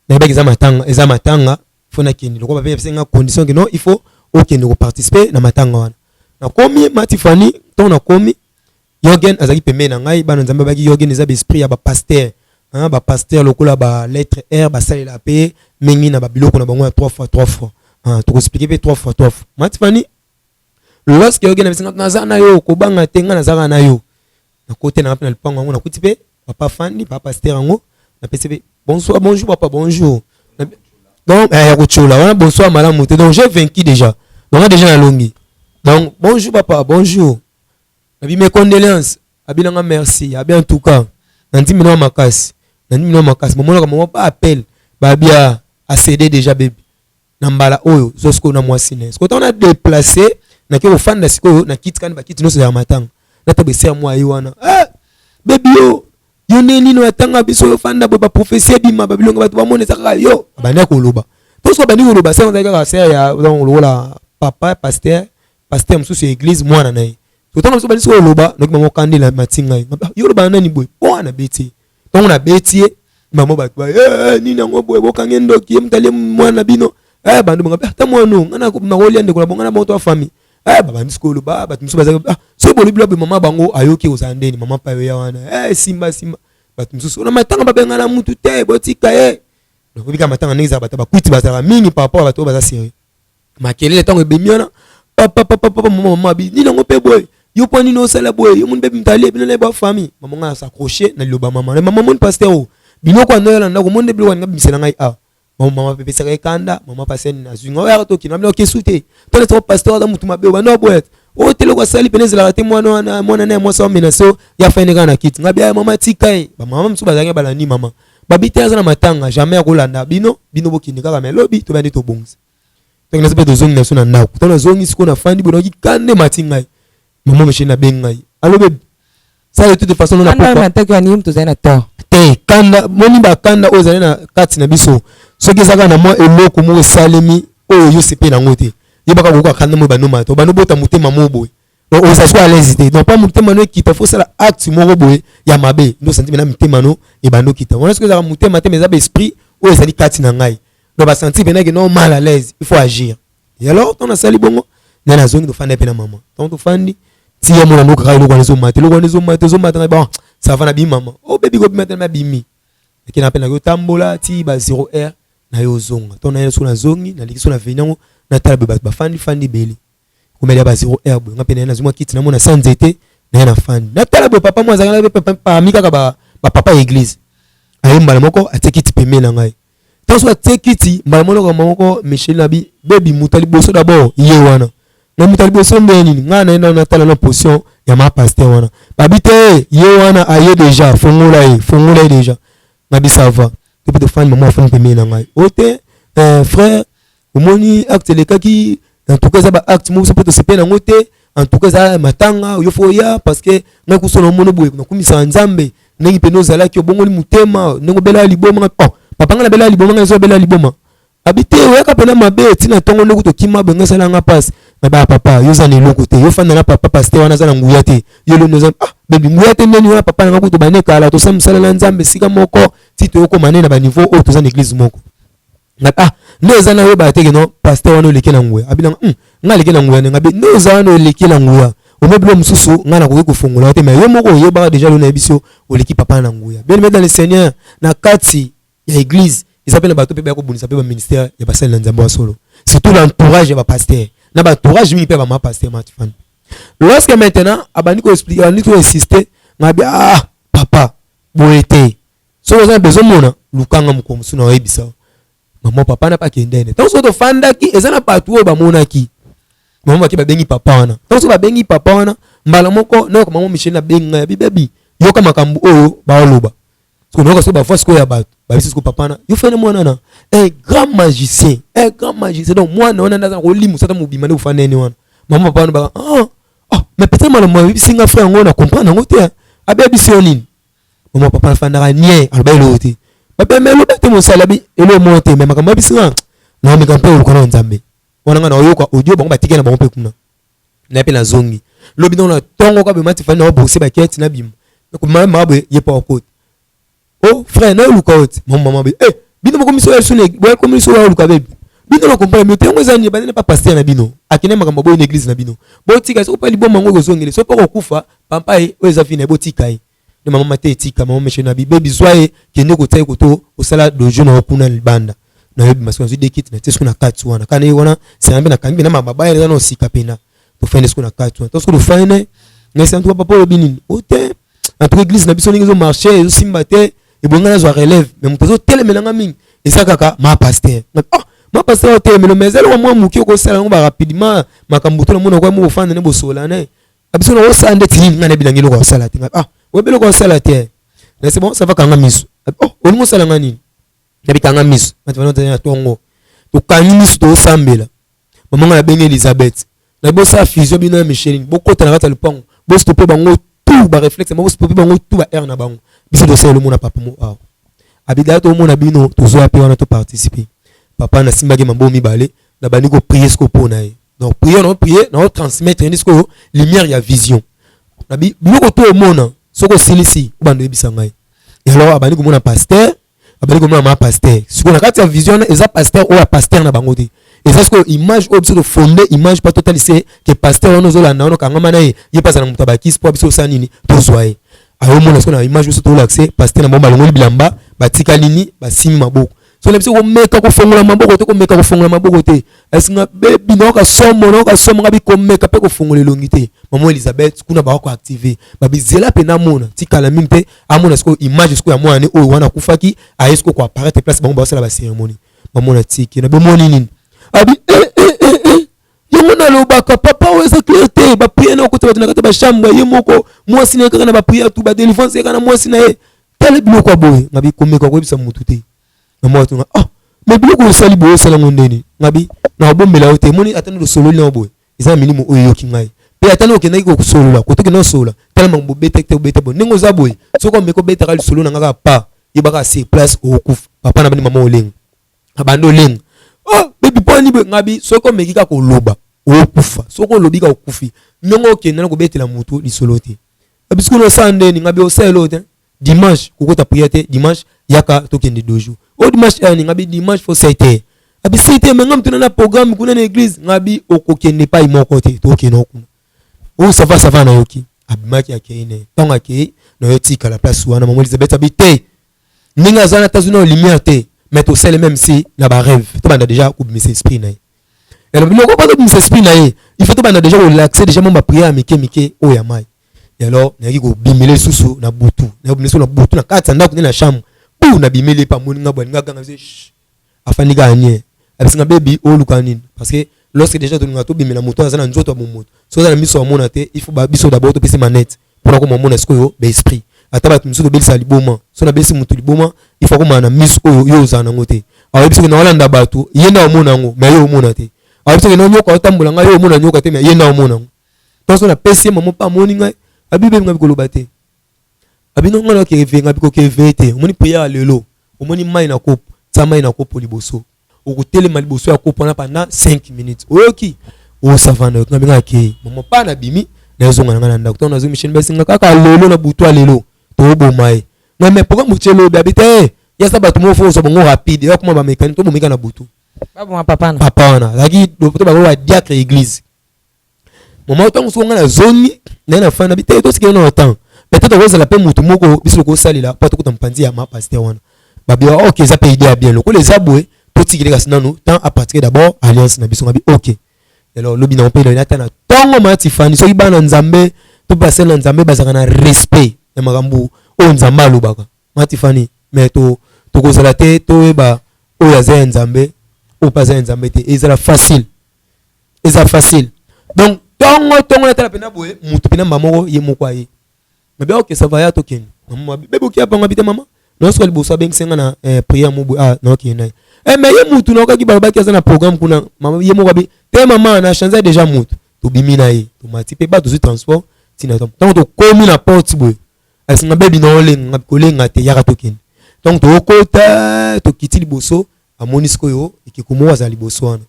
nayebaki eza matanga eza matanga fo nakende lokola bape nga condition ke non il faut okende koparticiper na matanga wana nakomi Matifani ntongo nakomi Jorgen azalaki pembeni na ngai bana nzambe abaki Jorgen eza baesprit ya bapaster hein, bapaster lokola ba lettre R basalela mpe mingi na babiloko na bango ya 3 fois 3 fois hein, tokoexplike mpe 3 fois 3 fois Matifani lorsque Jorgen abisi nga naza na yo kobanga te ngai nazalaka na yo nakote na mpe na lupango yango nakuti mpe papa fandi papa pasteur yango napesi mpe bonsoir bonjour papa bonjour donc eh, ya kotiola wana bonsoir malamu te donc j'ai vaincu déjà donc nga déjà nalongi donc bonjour papa bonjour nabi mes condoléances abi nanga merci abi en tout cas nandimi na makasi nandimi na makasi bomonaka mama ba appel babia acédé déjà baby na mbala oyo zwa sikoyo na mwasi na ye sikoyo ntango na déplace nake kofanda sikoyo na kiti kani bakiti nyonso ya matanga nata besere mwa ye wana ah, bebi yo yo nde nini atanga biso yo fanda boye baprofesi ebima babilongo bato bamona eza kaka yo abandi koloba to soki abandi koloba sere azali kaka sere ya donc lokola papa pasteur pasteur mosusu ya église mwana na ye totanga biso bandi soki oloba noki mama okandela mati ngai yo oloba na nani boye mpo wana beti ye ntango nabeti ye mama bato ba eh, nini yango boye bokangi ndoki ye moto alie mwana na bino eh, bando banga ata mwana oyo ngai nakolia ndeko na bonga na bango to famille eh, babandi sikoyo oloba bato mosusu bazali ah, soki bolobi lobe mama bango ayoki kozala ndeni mama mpe ayoya wana eh, simba simba bato mosusu na matanga babengana mutu te botika ye donc obika matanga ndenge ezala bato bakwiti bazalaka mingi par rapport ya bato oyo baza serieux makelele ntango ebemi wana papapapapa mama mama abi nini yango mpe boye yo mpo nini osala boye yo moni mpe mtali bino na ba famille mama ngai asacroche na liloba mama na mama moni pasteur oyo biloko ando yala ndako moni nde biloko alinga bimisela ngai awa mama mama pepesaka ye kanda mama pasteur nazwi ngai oyaka tokina bino okesu te tole soko pasteur aza motu mabe obanda oboya te oyo te eloko asali pene ezalaka te mwana wana mwana na ye mwasi amenase o ya faine kaka na kiti ngai bia mama tika ye bamama mosusu bazalaki balandi mama babi te aza na matanga jamais akolanda bino bino bokende kaka me lobi tobandi tobongisa ntango naza mpe tozongi na biso na ndako ntango nazongi sikoyo nafandi boye nayoki kanda emati ngai mama michel nabengi ngai alobi ça de toute façon na tozali na tort te kanda moni bakanda oyo ezali na kati na biso soki eza kaka na mwa eloko moko esalemi oyo yo sepe nango te yebaka koyoka kanda moyo banoma te bando bota motema moko boye donc oza so à l'aise te donc pa motema no ekita fo osala acte moko boye ya mabe nde osanti mpena mitema no ebandi okita wana soki ezalaka motema te mais eza baesprit oyo ezali kati na ngai donc basanti mpena ke non mal à l'aise il faut agir et alors ntango nasali bongo nde nazongi tofanda mpe na mama ntango tofandi ti ye mona ndokaka eloko wana ezomata eloko wana ezomata ezomata ngai bon ça va nabimi mama o oh, bebi kobima te nabimi nakenda mpe nakoki otambola ti ba 0 heure naye ozonga ntango naye so nazongi naleki so na veni yango natala boye bato bafandi fandi ebele komela ba 0 heure boye nga mpe naye nazwi mwa kiti namona sa nzete. Naye na fandi, natala boye, papa mo azalaki parmi kaka bapapa ya église. Aye mbala moko, atie kiti pembeni na ngai. Ntango soki atie kiti, mbala moko moko Michel nabi: "Bebi, moto ya liboso d'abord ye wana." Na moto ya liboso nde nini? Ngai naye nano natala na position ya ma pasteur wana. Babi te, ye wana aye déjà, fongola ye, fongola ye déjà. Ngabi: "Ça va." To mpe tofandi, mama afandi pembeni na ngai. O te, frère, omoni acte elekaki. En tout cas, eza baacte moko biso mpe tosepeli yango te. En tout cas, eza matanga, yo faut oya, parce que ngai kuso na omoni boye, nakumisaka Nzambe ndenge mpene ozalaki, obongoli motema, ndenge obelaka liboma. Oh papa, ngai nabelaka liboma? Ngai ezobela liboma? Abi te, oyaka mpena mabe ntina ntongo ndenge tokima boye, ngai esalanga mpasi. Na ba papa, yo oza na eloko te, yo fanda na papa pasteur wana, aza na nguya te. Yo lono oza, ah bebi, nguya te ndeni wana? Papa nanga kutu bane kala, tosala mosala na Nzambe esika moko ti toyokoma nde na baniveau oyo, toza na église moko. Ah, nde oza na oyeba te ke non, pasteur wana oleki na nguya. Abi nanga, ngai aleki na nguya ndenge? Abi nde oza wana, oleki na nguya. Omoi bilo mosusu ngai nakoki kofongola te, mais yo moko oyebaka déjà. Lo nayebi so oleki papa na nguya. Bien aimé dans le Seigneur, na kati ya église eza mpe na bato mpe baya kobundisa mpe baministère ya basali na Nzambe wa solo, surtout l'entourage ya bapasteur na baentourage mingi mpe ya bama pasteur Matifani. Lorsque maintenant abandi koexpliquer, abandi koinsister, ngabi: "Ah papa, boye te. Soki oza na besoin mona, lukanga mokolo mosusu na oyebisa." Mama papa na bakendene. Ntango soki tofandaki, eza na bato oyo bamonaki mama bake babengi papa wana. Ntango soki babengi papa wana, mbala moko nayoka mama Michel nabengi ngai, abi: "Bebi, yoka makambo oyo baoloba." Sikoyo nayoka soki bavoix sikoyo ya bato babisi sikoyo papa na yo fene mwana na un grand magicien, un grand magicien. Donc mwana wana nde aza kolimusa ata mobima nde kofa nene wana. Mama papa wana baka: "Ah ah, mais peut-être malamu ayebisi nga frère yango na comprendre yango te." Abi: "Abisi yo nini?" Mama papa afandaka nie, aloba eloko te. Babe me eloba te, mosali abi eloko moko te, mais makambo ayebisi nga, naomeka mpe oluka na Nzambe wana. Nga naoyoka audio bango batiki na bango mpe kuna na mpe nazongi lobi ndongo na ntongo ka bema tifani na obose baketi na bima mama boye ye pa okota: "Oh frère, naoluka oti." Mama mama boye: "Eh, bino bokomi so ya sune bokomi so ya oluka bebi. Bino na comprendre bino te. Yango eza nini? Bandene pa pasteur na bino akende makambo boye na église na bino. Botika, soki mpe liboma yango ekozongele, soki mpo kokufa pampa ye oyo eza fina ye, botika ye." Nde mama mate etika mama meshe na bibebi: "Zwa ye, kende kotia ye koto osala dojo na yo kuna libanda." Nayebi masiko nazwi dekiti na tie siko na kati wana kana ye wana sena mpe nakangi mpe na mabaya eza na osika mpena tofande siko na kati wana. Tosiko tofande ngai antuka: "Papa, olobi nini?" "O te, en tout cas église na biso ndenge ezomarche, ezosimba te. Ebonga nazwa relève, mais moto azotelemela mingi eza kaka ma pasteur." "Ah, ma pasteur otelemela, mais eza eloko mwa moke okosala yango barapidement. Makambo to namona kwa mo kofanda ne bosola ne abiso na osala ndeti nini? Ngai nayebi nangi eloko osala te." "Ah, oyebi eloko osala te?" Na c'est bon, ça va, kanga miso. "Oh, olingi osala nga nini?" "Nabi kanga miso." Na tongo tokangi miso, toosambela. Mama ngai nabengi Elizabeth, nayebi osala fusion bino ya Micheline, bokota na kati ya lopango, bostope bango tout baréflexe, bostope bango tout ba aire na bango. Biso tosala elomona papa mo awa abidala, tomona bino tozwa mpe wana toparticipe. Papa nasimbaki maboko mibale, nabandi koprier sikoyo mpo na ye. Donc prier na prier na transmettre ndi sikoyo lumière ya vision. Nabi biloko to omona, soki osilisi obanda oyebisa ngai. Alors abandi komona pasteur, abandi komona ma pasteur. Sikoyo na kati ya vision wana eza pasteur oyo ya pasteur na bango te, eza sikoyo image oyo biso tofonde image mpa totalise ke pasteur wana ozolanda wana, okangama na ye, ye mpe azala moto abakisi mpo biso osala nini, tozwa ye. Ayomona sikoyo na image biso tolakise pasteur na bango, balongoli bilamba, batika nini, basimi maboko. So na biso komeka kofongola maboko te, komeka kofongola maboko te. Esinga bebi, nayoka somo, nayoka somo. Ngabi komeka mpe kofongola elongi te. Mama Elizabeth kuna baka koactiver, babizela mpe namona tikala mingi te, amona sikoyo image sikoyo ya mwana oyo wana akufaki, aye sikoyo koapparaître place bango basala bacérémonie. Bamona tiki na bomoni nini? Abi: "Eh, eh, eh, eh. Yango nalobaka papa oyo eza clair te. Baprière na okota bato na kati ya bachambre, ye moko mwasi na ye kaka na baprière tu badélivrance, ye kaka na mwasi na ye. Tala biloko ya boye." Ngabi komeka koyebisa motu te. Mama watunga: "Ah, mais biloko osali boye, osala yango ndeni?" Ngabi na obombela yo te. Emoni ata nde osololi na yo boye, eza na milimo oyo eyoki ngai mpe ata nde okendaki kosolola kotokenda osolola. Tala makambo obeta te, obeta boye ndenge oza boye. Soki omeki obetaka lisolo na nga kaka pa yebaka sur place okokufa. Papa na bani mama olenga abandi olenga: "Oh bebi, mpo nini boye?" Ngabi soki omeki kaka koloba, okokufa. Soki olobi kaka, okufi. Ndenge okende na kobetela motu lisolo te. Abi sikoyo osala ndeni? Ngabi osala eloko te. Dimanche kokota prière te. Dimanche yaka tokende dojo. O dimanche yani? Ngabi dimanche faut 7 heures. Abi 7 heures? Mais nga mutuna na programme kuna na église. Ngabi okokende epai moko te, tokende kuna. O ça va, ça va, nayoki. Abimaki, akei ne. Ntango akei, nayo tikala place wana. Mama Elizabeth abi te, ndenge aza na tazwi na lumière te, mais tosele même si na barêve, tobanda déjà kobimisa esprit na ye. Alors biloko mpo tobimisa esprit na ye, il faut tobanda déjà korelaxer déjà mo baprière ya mike mike oyo ya mai. Et alors nayaki kobimela lisusu na butu, nayaki kobimela lisusu na butu na kati ya ndako nde na chambre pu nabimeli ye mpe amoni nga boye, alingi aganga se afandi kaka nie, abisi nga bebi oluka nini? Parce que lorsque déjà tolinga tobimela moto aza na nzoto ya bomoto, soki aza na miso amona te, il faut ba biso d'abord topesi manette mpona koma mona sikoyo baesprit. Ata bato mosusu tobelisa liboma, so nabelisi moto liboma, il faut akomana na miso oyo yo ozala nango te. Ayebi soki naolanda bato, ye nde amona yango, mais yo omona te. Ayebi soki nyoka otambola ngai, yo omona nyoka te, mais ye nde amona yango. Ntango so napesi ye mamo mpe amoni ngai, abibebi ngai bikoloba te, abino ngai naoke ngai bikoke te. Omoni prière ya lelo, omoni mai na kopo, tia mai na kopo liboso, okotelema liboso ya kopo wana pendant 5 minutes, oyoki osavana, oyoki ngai akei mama pa nabimi, nazonga na ngai na ndako. Ntango nazongi, michel basinga kaka lelo na butu ya lelo toboma ye. Ngai mais pourquoi motie lobi? Abi te, yasa bato moko fo kozwa bango rapide, ya koma bamécanique, tobomika na butu. Baboma papa na papa wana azalaki to bango ba diacre église. Mama, ntango soki ngai nazongi naye na fanda bi te, tosikeli na temps, peut-être okozala mpe motu moko biso tokosalela mpo tokuta mopanzi ya ma pasteur wana. Babi ok, eza mpe idée ya bien, lokola eza boye, totikeli kasi nanu temps à pratiquer d'abord alliance na biso. Ngabi ok. Alors lobi na mpe ata na ntongo mati fani, soki bana Nzambe to basali na Nzambe bazalaka na respect ya makambo oyo Nzambe alobaka, mati fani, mais to tokozala te toyeba oyo aza ya Nzambe, oyo mpe aza ya Nzambe te. Ezala facile, eza facile. Donc ntongo ntongo natala mpena boye, motu mpena mba moko ye moko aye, mabe ok, ça va, ya tokende. Mama bebe okia bango abi te, mama naosuka liboso abengisi nga na prière mo boye. Ah, naokende na ye mais ye mutu naokaki balobaki aza na programme kuna. Mama ye moko abi te, mama na change déjà mutu. Tobimi na ye, tomati mpe ba tozwi transport ntina. Ntango tokomi na porte boye, asinga bebi na olenga kolenga te, yaka tokende. Donc tokota, tokiti liboso, amoni sikoyo ekeko moko azala liboso wana,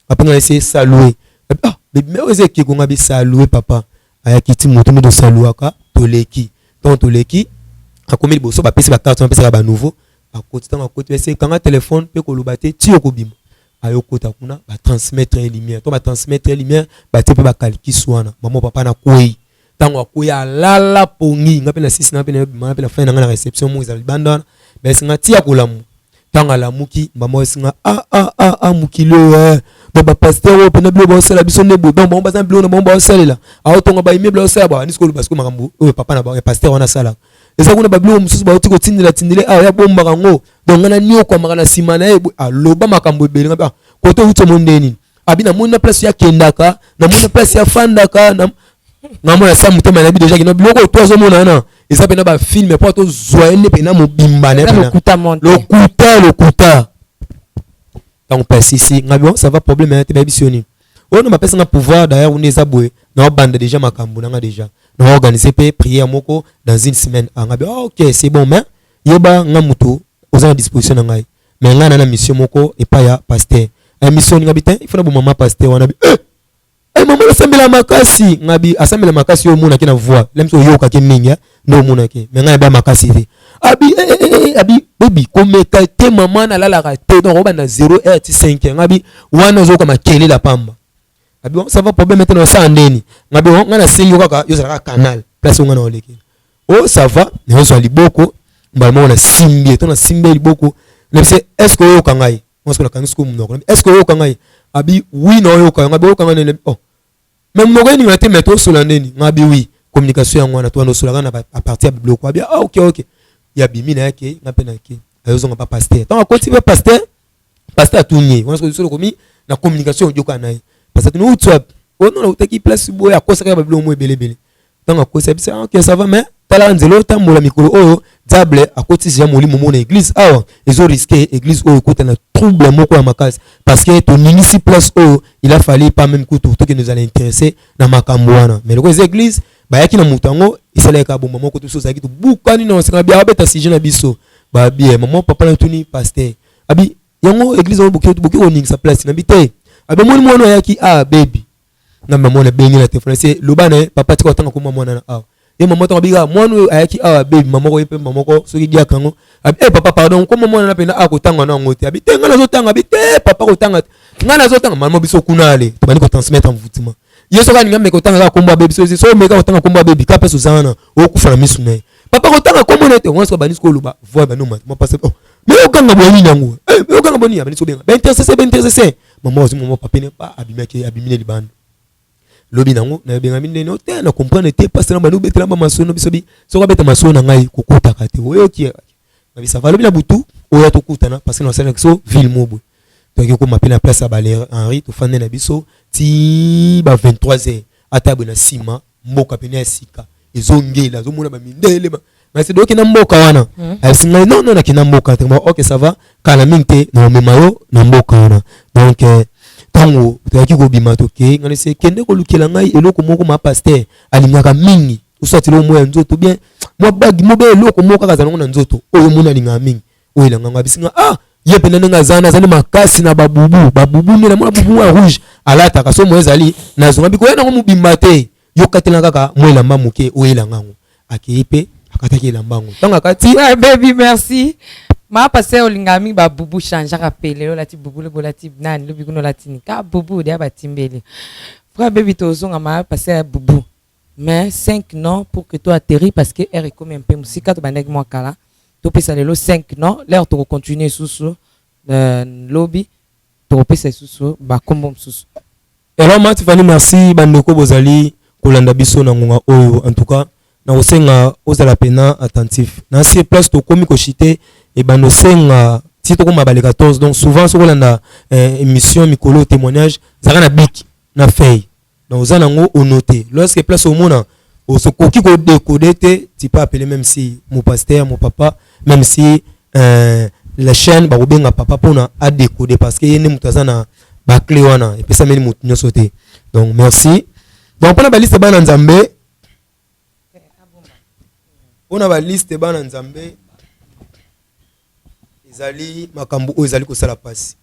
apenga ese salue. Ah bebi, mais oyo eza ekeko. Nga bi salue papa, ayaki ti moto nde tosaluaka. Toleki, ntango toleki, akomi liboso, bapesi bacarte, bapesaka banouveau, akoti. Ntango akoti, ese kanga telefone mpe koloba te ti okobima. Ayokota kuna, batransmettre ye lumière to batransmettre ye lumière, batie mpe bakalikisi wana. Mama papa nakwei. Ntango akwei, alala pongi, nga mpe na sisi na mpe na mpe na fin na nga na réception moko ezala libanda wana, baesinga ti ya kolamuka. Ntango alamuki, mama esinga ah ah ah ah, mokili oyo eh. Donc bapasteur oyo mpena biloko baosala biso nde boye. Donc bango baza na biloko na bango baosalela, aotonga baimmeuble, aosala bawandi sikoyo basikoyo makambo oyo papa na bango pasteur wana asalaka eza kuna. Babiloko mosusu bauti kotindela tindele awa, ya bombaka yango. Donc ngai naniokwamaka na nsima na ye, aloba makambo ebele. Ngai kote outi omoni nde nini? Abi namoni na place yakendaka, namoni na place yafandaka, ngamona sa motema nayebi deja kino biloko oyo to azomona wana eza mpena bafilme mpo tozwa ye nde mpena mobimba na ye lokuta lokuta lokuta. Ntango mpe asisi ngai, bon, ça va, problème ya te. Bayebisi yo nini? Oyo no bapesa nga pouvoir d'ailleurs kuna eza boye, naobanda déjà makambo nanga, déjà naorganiser mpe prière moko dans une semaine. Ah, ngai oh, ok, c'est bon, mais yeba nga moto oza na disposition na ngai, mais ngai na na mission moko epai ya pasteur. Mission ninga bi te, il faut na bomama pasteur wana bi eh! Eh, mama asambela makasi. Ngabi asambela makasi, yo omonaki na voix la miso oyokaki mingi nde omonaki, mais ngai naba makasi te. Abi eh, eh, eh, eh, abi bebi komeka te, mama nalalaka te, donc obanda 0 heure ti 5 heure. Ngabi wana ozoyoka makelele pamba. Abi bon, ça va, problème te, na osala ndeni. Ngabi bon, ngai nasengi yo kaka yo ozalaka canal place oyo ngai na olekela. Oh, ça va, nazozwa liboko mbala moko, nasimbi ye to nasimbi ye liboko, nabise est ce que oyoka ngai? Mwasi nakangi sikoyo monoko, est ce que oyoka ngai? Abi oui, naoyoka yo. Ngabi oyoka ngai nene? Oh, mais monoko eninga te, mais tosola ndeni? Ngabi oui, communication yango wana towana osolaka na à partir ya biloko. Abi ah, ok ok, ya bimi na yake, nga mpe nake. Ayozonga pa pasteur. Ntango akoti pa pasteur, pasteur atuni ye wana sikoyo okomi na communication oyoka na ye. Pasteur atuni uti wapi? Oyo nona utaki place boye. Akosaka babiloko mo ebele ebele. Ntango akosi, abisa ah, ok, ça va, mais tala nzela otambola mikolo oyo, diable akotisi ya molimo moko na église awa, ezo risque église oyo ekota na trouble moko ya makasi, parce que toningisi place oyo. Il a fallu pas même kutu tokende ozala intéressé na makambo wana, mais lokola eza église, bayaki na moto yango esalaki kaka bomba moko. Tobiso ozalaki tobukani na oseka bia abeta sujet na biso babie mama papa na tuni pasteur abi yango église yango boki boki koningisa place na bi te. Abi omoni mwana ayaki ah baby nga mama nabengi na telefone, se loba na ye papa tika kotanga komba mwana na awa. Ye mama ntango abika mwana oyo ayaki awa bebi mama moko ye mpe mama moko soki diaka yango abi eh papa pardon, komba mwana na mpena akotanga na yango te. Abi te, ngai nazotanga. Abi te papa, kotanga te, ngai nazotanga. Mama biso kuna ale tobandi kotransmettre envoûtement. Ye soki alingi ameka kotanga kaka kombo ya bebi, soki soki omeka kotanga kombo ya bebi kaka mpesi oza wana okufa na misu na ye. Papa kotanga kombo na ye te. Wana soki abandi soki oloba voi bandi omata mwa pasi, oh mais okanga boye nini yango eh mais okanga boye nini? Abandi soki obenga baintercesseur, baintercesseur. Mama azwi mama papene pa abimaki, abimi na libanda. Lobi nango nabengami ndeni o te na comprendre te pasteur na bandi obetela ba masolo na biso bi soki abeta masolo na ngai kokotaka te oyoki na bisa va lobi na butu oya tokutana parce que na biso ville mobwe toyaki kokoma mpe na place ya bale Henri tofandi na biso ti ba 23 heures ata boye na nsima mboka pene ya sika ezongela azomona bamindele nasi doki na mboka wana hmm. ayebisi ngai non non nakenda mboka te ok ça va kala mingi te na omema yo na mboka wana donc eh, ntango toyaki kobima tokei ngai nasi kende kolukela ngai eloko moko ma pasteur alingaka mingi osati eloko moko ya nzoto bien mwa bagi mobe eloko moko kaka azala ngo na nzoto oyo omoni alingaka mingi oyo elanga ngai abisi ngai ah ye mpenza ndenge aza wana azali makasi na babubu babubu nde namona bubu ya rouge alataka so moye ezali nazonga bikoya nango mobimba te yo katela kaka mwa elamba moke oyo elanga yango akei mpe akataki elamba yango ntango akati ouais, baby merci ma pasteur olingaka mingi babubu changeaka mpe lelo olati bubu lobi olati nani lobi kuna olati nini ka bubu deya batimbeli frère baby tozonga ma pasteur ya bubu mais 5 non pour que to atterri parce que heure ekomi un peu mosika tobandaki mwa kala topesa lelo 5 non l'heure tokocontinue lisusu euh, lobi tokopesa lisusu bakombo mosusu. Alors ma Tiffany merci bandeko bozali kolanda biso na ngonga oyo en tout cas nakosenga ozala pena attentif na sur place tokomi kochite ebanda osenga ti tokoma bale 14 donc souvent soki olanda eh, émission mikolo témoignage zalaka na bic na feuille donc oza nango onote lorsque place omona okoki kodekode te tu peux appeler même si mon pasteur mon papa même si euh, la chaîne bakobenga papa mpona adekode parce que ye nde moto aza na baclé wana epesameli moto nyonso te donc merci donc mpona baliste bana nzambe mpona baliste bana nzambe ezali makambo oyo ezali kosala mpasi.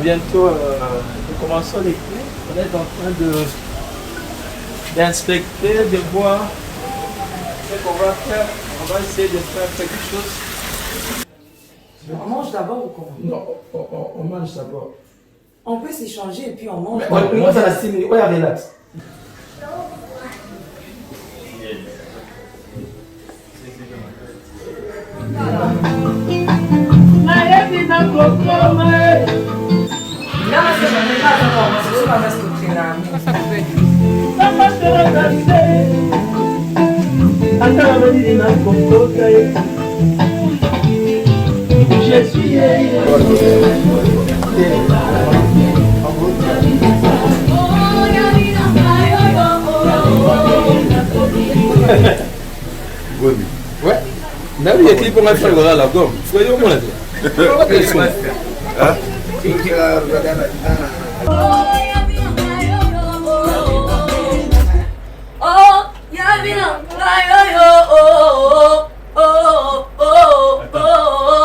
Bientôt, euh, nous commençons l'été. On est en train de d'inspecter, de voir ce qu'on va faire. On va essayer de faire quelque chose. On mange d'abord ou comment Non, on, on, on mange d'abord. On peut s'échanger et puis on mange. Moi, ça la 6 minutes. Ouais, relax. Nayebi nakokoma ata namalili nakokoka ye je suis Boni. Ouais. Nabi ya clip ngai fana kolala gom. Sikoyo yo omona te.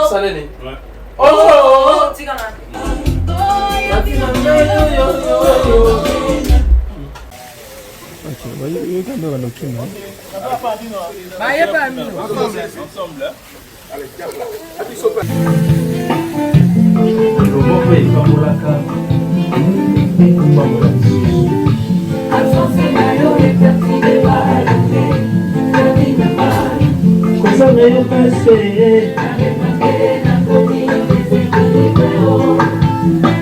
Salene. Oh! Loboko epambolaka epambola lisusu. Kozanga yo pasi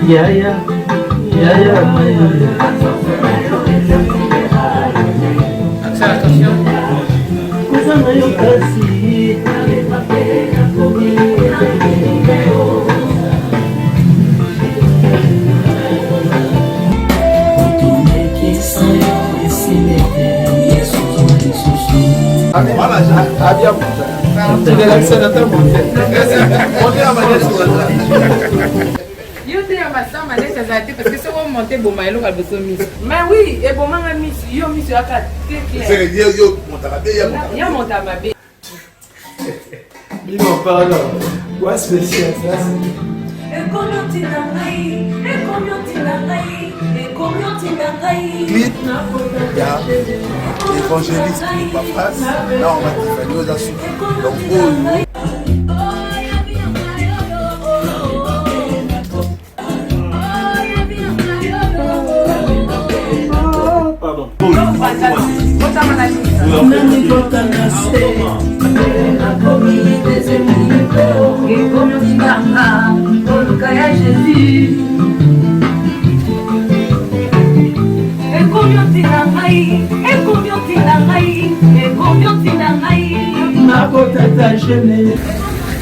yaya yaya kozanga yo pasi Yo te ya masama neti azala te parce que soki omonte eboma eloko ya liboso miso mais oui ebomanga miso yo miso yaka te clair ya montaka mabe Bino pardon. Wa spécial ça. Ekomi otinda ngai, ekomi otinda ngai, ekomi otinda ngai. Clip ya évangéliste Pafras na Mama Tiffany oza suki donc oyo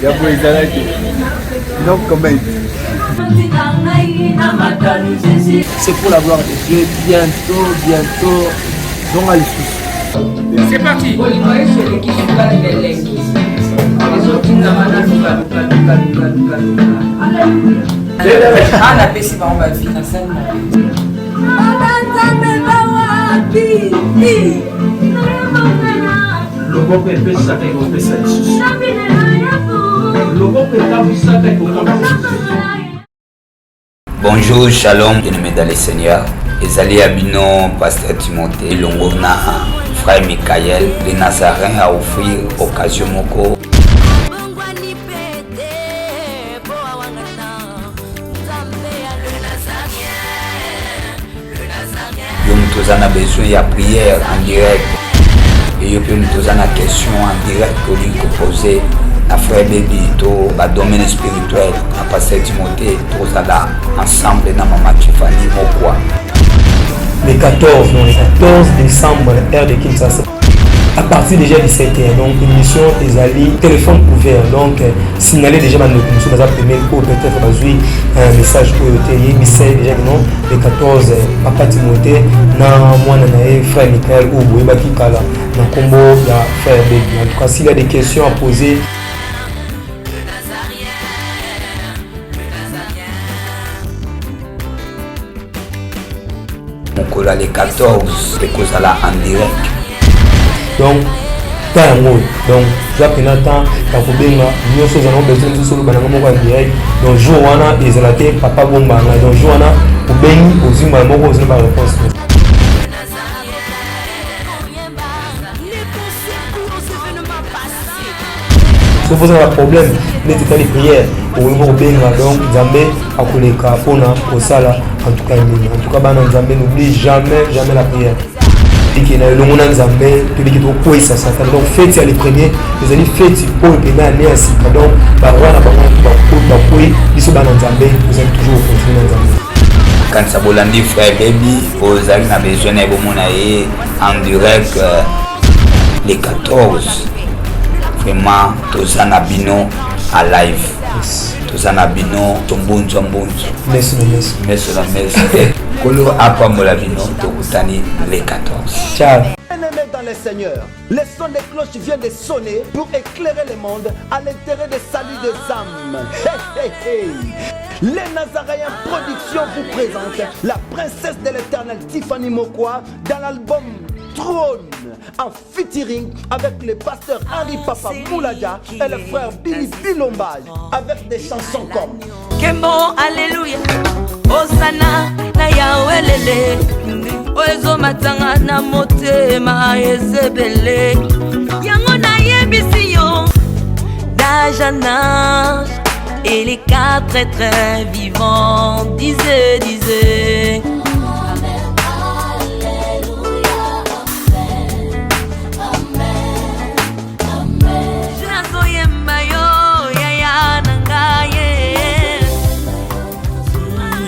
Ya boye ezalaki. No comment. C'est pour la gloire de Dieu. Bientôt, bientôt, zonga lisusu. C'est parti. Ah, napesi bango bavi nasali mabe loboko epesaka ekopesa lisusu loboko etambwisaka ekotambwisa lisusu Bonjour, shalom, bien-aimé dans le Seigneur. Ezali ya bino Pasteur Timothée elongo na frère Michael le Nazarin a offrir occasion moko yo moto oza na besoin ya prière en direct eyo mpe moto oza na question en direct olingi kopose na frère baby to badomaine spirituel na pasteur timothée tozala ensemble na mama tifani mokwa le 14 donc le 14 décembre heure de kinshasa à partir déjà 17h donc émission ezali téléphone ouvert donc euh, signaler déjà bandeko mosusu baza pembeni oyo peut-être bazwi euh, message oyo te yebisa ye déjà kino le 14 euh, papa timothée na mwana na ye frère michael oyo boyebaki kala na nkombo ya frère baby en tout cas s'il y a des questions à poser mokolo ya le 14 ekozala en direct donc temps yango oyo donc zwa mpena temps ya kobenga nyonso ozala na besoin mosusu oloba nanga moko ya direct donc jour wana ezala te papa bomba ngai donc jour wana obengi ozwi mbala moko ozwi na baréponse. Soki oza na problème neti etali prière, okoki mpo kobenga, donc Nzambe akoleka mpona kosala. En tout cas nini, en tout cas bana Nzambe, n'oublie jamais jamais la prière. Eke na elongo na Nzambe toliki tokokweyisa Satan. Donc feti ya le premier ezali feti oyo mpena ya ne ya sika, donc baroi na bango bakwei, biso bana Nzambe tozali toujours kocontinue na Nzambe. Kanisa bolandi frère baby ozali na besoin na ye bomona ye en direct euh, le 14. Vraiment toza na bino à live, toza na bino tombunzwa mbunzu meso na meso, meso na meso. Kolo apambola bino, tokutani le 14. Ciao. Bien-aimés dans le Seigneur, le son des cloches vient de sonner pour éclairer le monde à l'intérêt des salut des âmes. Hey, hey, hey. Les Nazaréens Productions vous présente la princesse de l'éternel Tiffany Mokwa dans l'album Trône en featuring avec le pasteur Henri Papa Mouladia et le frère Billy Bilombage avec des chansons comme Kembo, Alléluia, Hosanna, na Yahweh oyo ezomatanga na motema ezebele yango nayebisi yo d'âge en âge et les quatre êtres vivants disaient disaient. Nazoyemba yo yaya na ngai ye.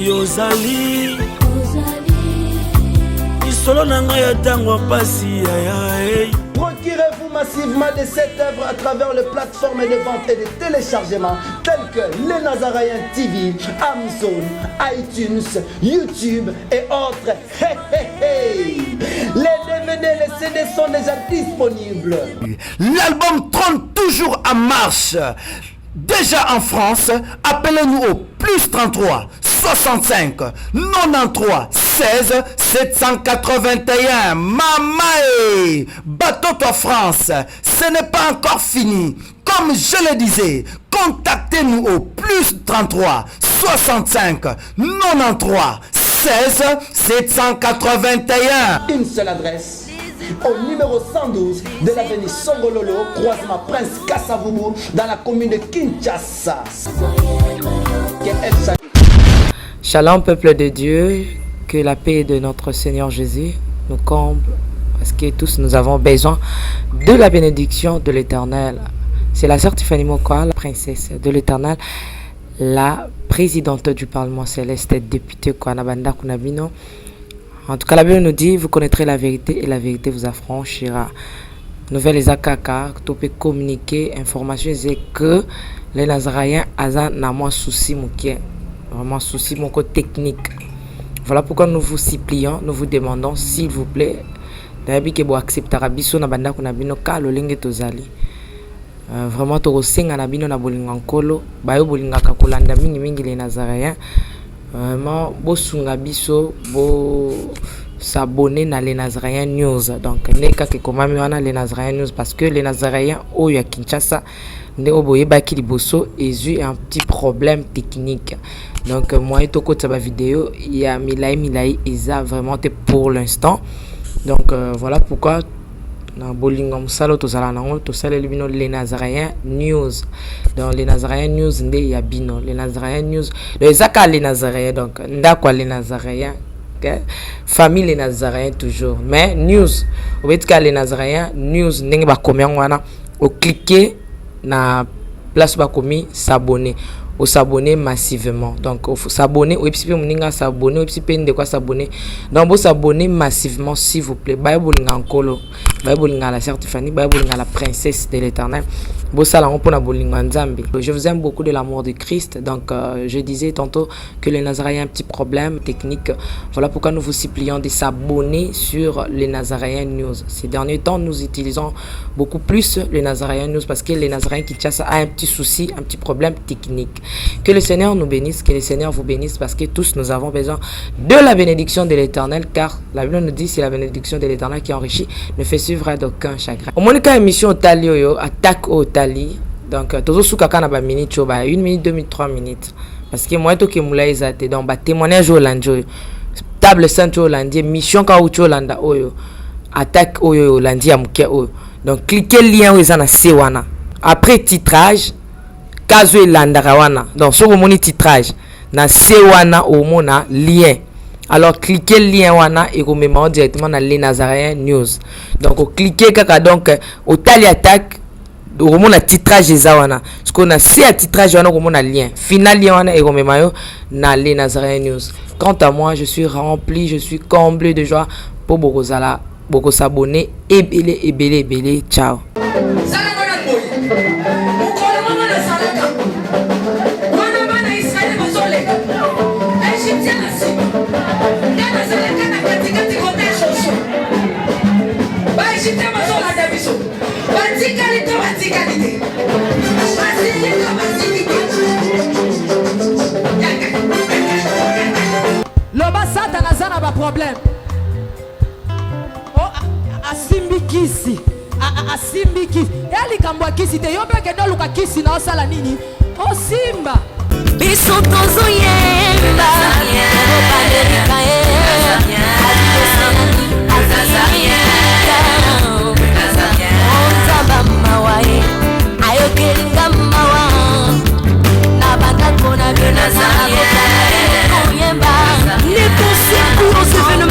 Yozali lisolo na ngai ya ntango ya mpasi yaya hey. Procurez-vous massivement de cette œuvre à travers les plateformes de vente et de téléchargement telles que les Nazaréens TV, Amazon, iTunes, YouTube et autres. Hey, hey, hey. Les DVD et les CD sont déjà disponibles. L'album trône toujours en marche. Déjà en France, appelez-nous au plus 33 65 93 16 781. Mamae, bateau en France, ce n'est pas encore fini. Comme je le disais, contactez-nous au plus 33 65 93 16 781. Une seule adresse au numéro 112 de l'avenue Songololo, croisement Prince Kasavubu, dans la commune de Kinshasa. Shalom peuple de Dieu, que la paix de notre Seigneur Jésus nous comble, parce que tous nous avons besoin de la bénédiction de l'Éternel. C'est la sœur Tiffany Mokwa, la princesse de l'Éternel, la présidente du Parlement céleste, députée Kwanabanda Kunabino. En tout cas, la Bible nous dit, vous connaîtrez la vérité et la vérité vous affranchira. Nouvelle eza kaka to pe communiquer information eza que les Nazaréens aza na mwa souci mokie, vraiment souci moko technique. Voilà pourquoi nous vous supplions, nous vous demandons s'il vous plaît, nayebi ke bo acceptaka biso na bandako na bino ka lolenge tozali. Euh, vraiment tokosenga na bino na bolingo ya Nkolo, bayo bolingaka kolanda mingi mingi les Nazaréens, vraiment bosunga biso bo s'abonner na les Nazaréens News. Donc nde kaka ekomami wana les Nazaréens News parce que les Nazaréens oyo ya Kinshasa nde oyo boyebaki liboso ezwi un petit problème technique. Donc moyen tokotisa ba video ya milai milai eza vraiment te pour l'instant. Donc euh, voilà pourquoi na bolingo ya mosala oyo tozala nango tosaleli bino les Nazaréens News. Donc les Nazaréens News nde ya bino, les Nazaréens News donc eza kaka les Nazaréens, donc ndako ya les Nazaréens, okay? Famille les Nazaréens toujours, mais news obeti kaka les Nazaréens News ndenge bakomi yango wana, oclique na place bakomi s'abonner, osabonner massivement. Donc s'abonner, oyebisi mpe moninga s'abonner, oyebisi mpe ndeko asabonner. Donc bosabonner massivement s'il vous plaît. Baye bolinga Nkolo, baye bolinga la sœur Tiffany, baye bolinga la princesse de l'Éternel, bosala yango mpona bolingo ya Nzambe. Je vous aime beaucoup de l'amour de Christ. Donc euh, je disais tantôt que les Nazaréens un petit problème technique. Voilà pourquoi nous vous supplions de s'abonner sur les Nazaréens News. Ces derniers temps, nous utilisons beaucoup plus les Nazaréens News parce que les Nazaréens Kinshasa a un petit souci, un petit problème technique. Que le Seigneur nous bénisse, que le Seigneur vous bénisse, parce que tous nous avons besoin de la bénédiction de l'Éternel, car la Bible nous dit c'est la bénédiction de l'Éternel qui enrichit, ne fait suivre d'aucun chagrin. Omonika émission otali oyo, attaque otali. Donc tozosuka kaka na ba minutes oyo, ba 1 minute, 2 minutes, 3 minutes. Parce que moyen tokemula eza te. Donc ba témoignage oyo olandi oyo, table sainte oyo olandi, mission kaka uti olanda oyo, attaque oyo olandi ya moke oyo. Donc cliquez lien oyo eza na se wana après titrage kazo elandaka wana. Donc soki omoni titrage na se wana, omona lien, alors cliquez lien wana, ekomema yo directement na les Nazaréens News. Donc oclique kaka, donc otali attaque, okomona titrage eza wana. Sikoyo na se ya titrage wana okomona lien final, lien wana ekomema yo na les Nazaréens News. Quant à moi, je suis rempli, je suis comblé de joie mpo bokozala bokosabone ebele ebele ebele. Ciao. Mokolo moko nazalaka wana, bana Israele bazoleka Egyptien na nsima, nga nazalaka na katikati kote Josue. Baegyptien bazolanda biso, batikali to batikali te, basili to basili te. Loba satana aza na ba problème. Oh, asimbi kisi, asimbi kisi. Ya likambo ya kisi te, yo mpe kende oluka kisi na osala nini? Osimba. Biso tozoyemba.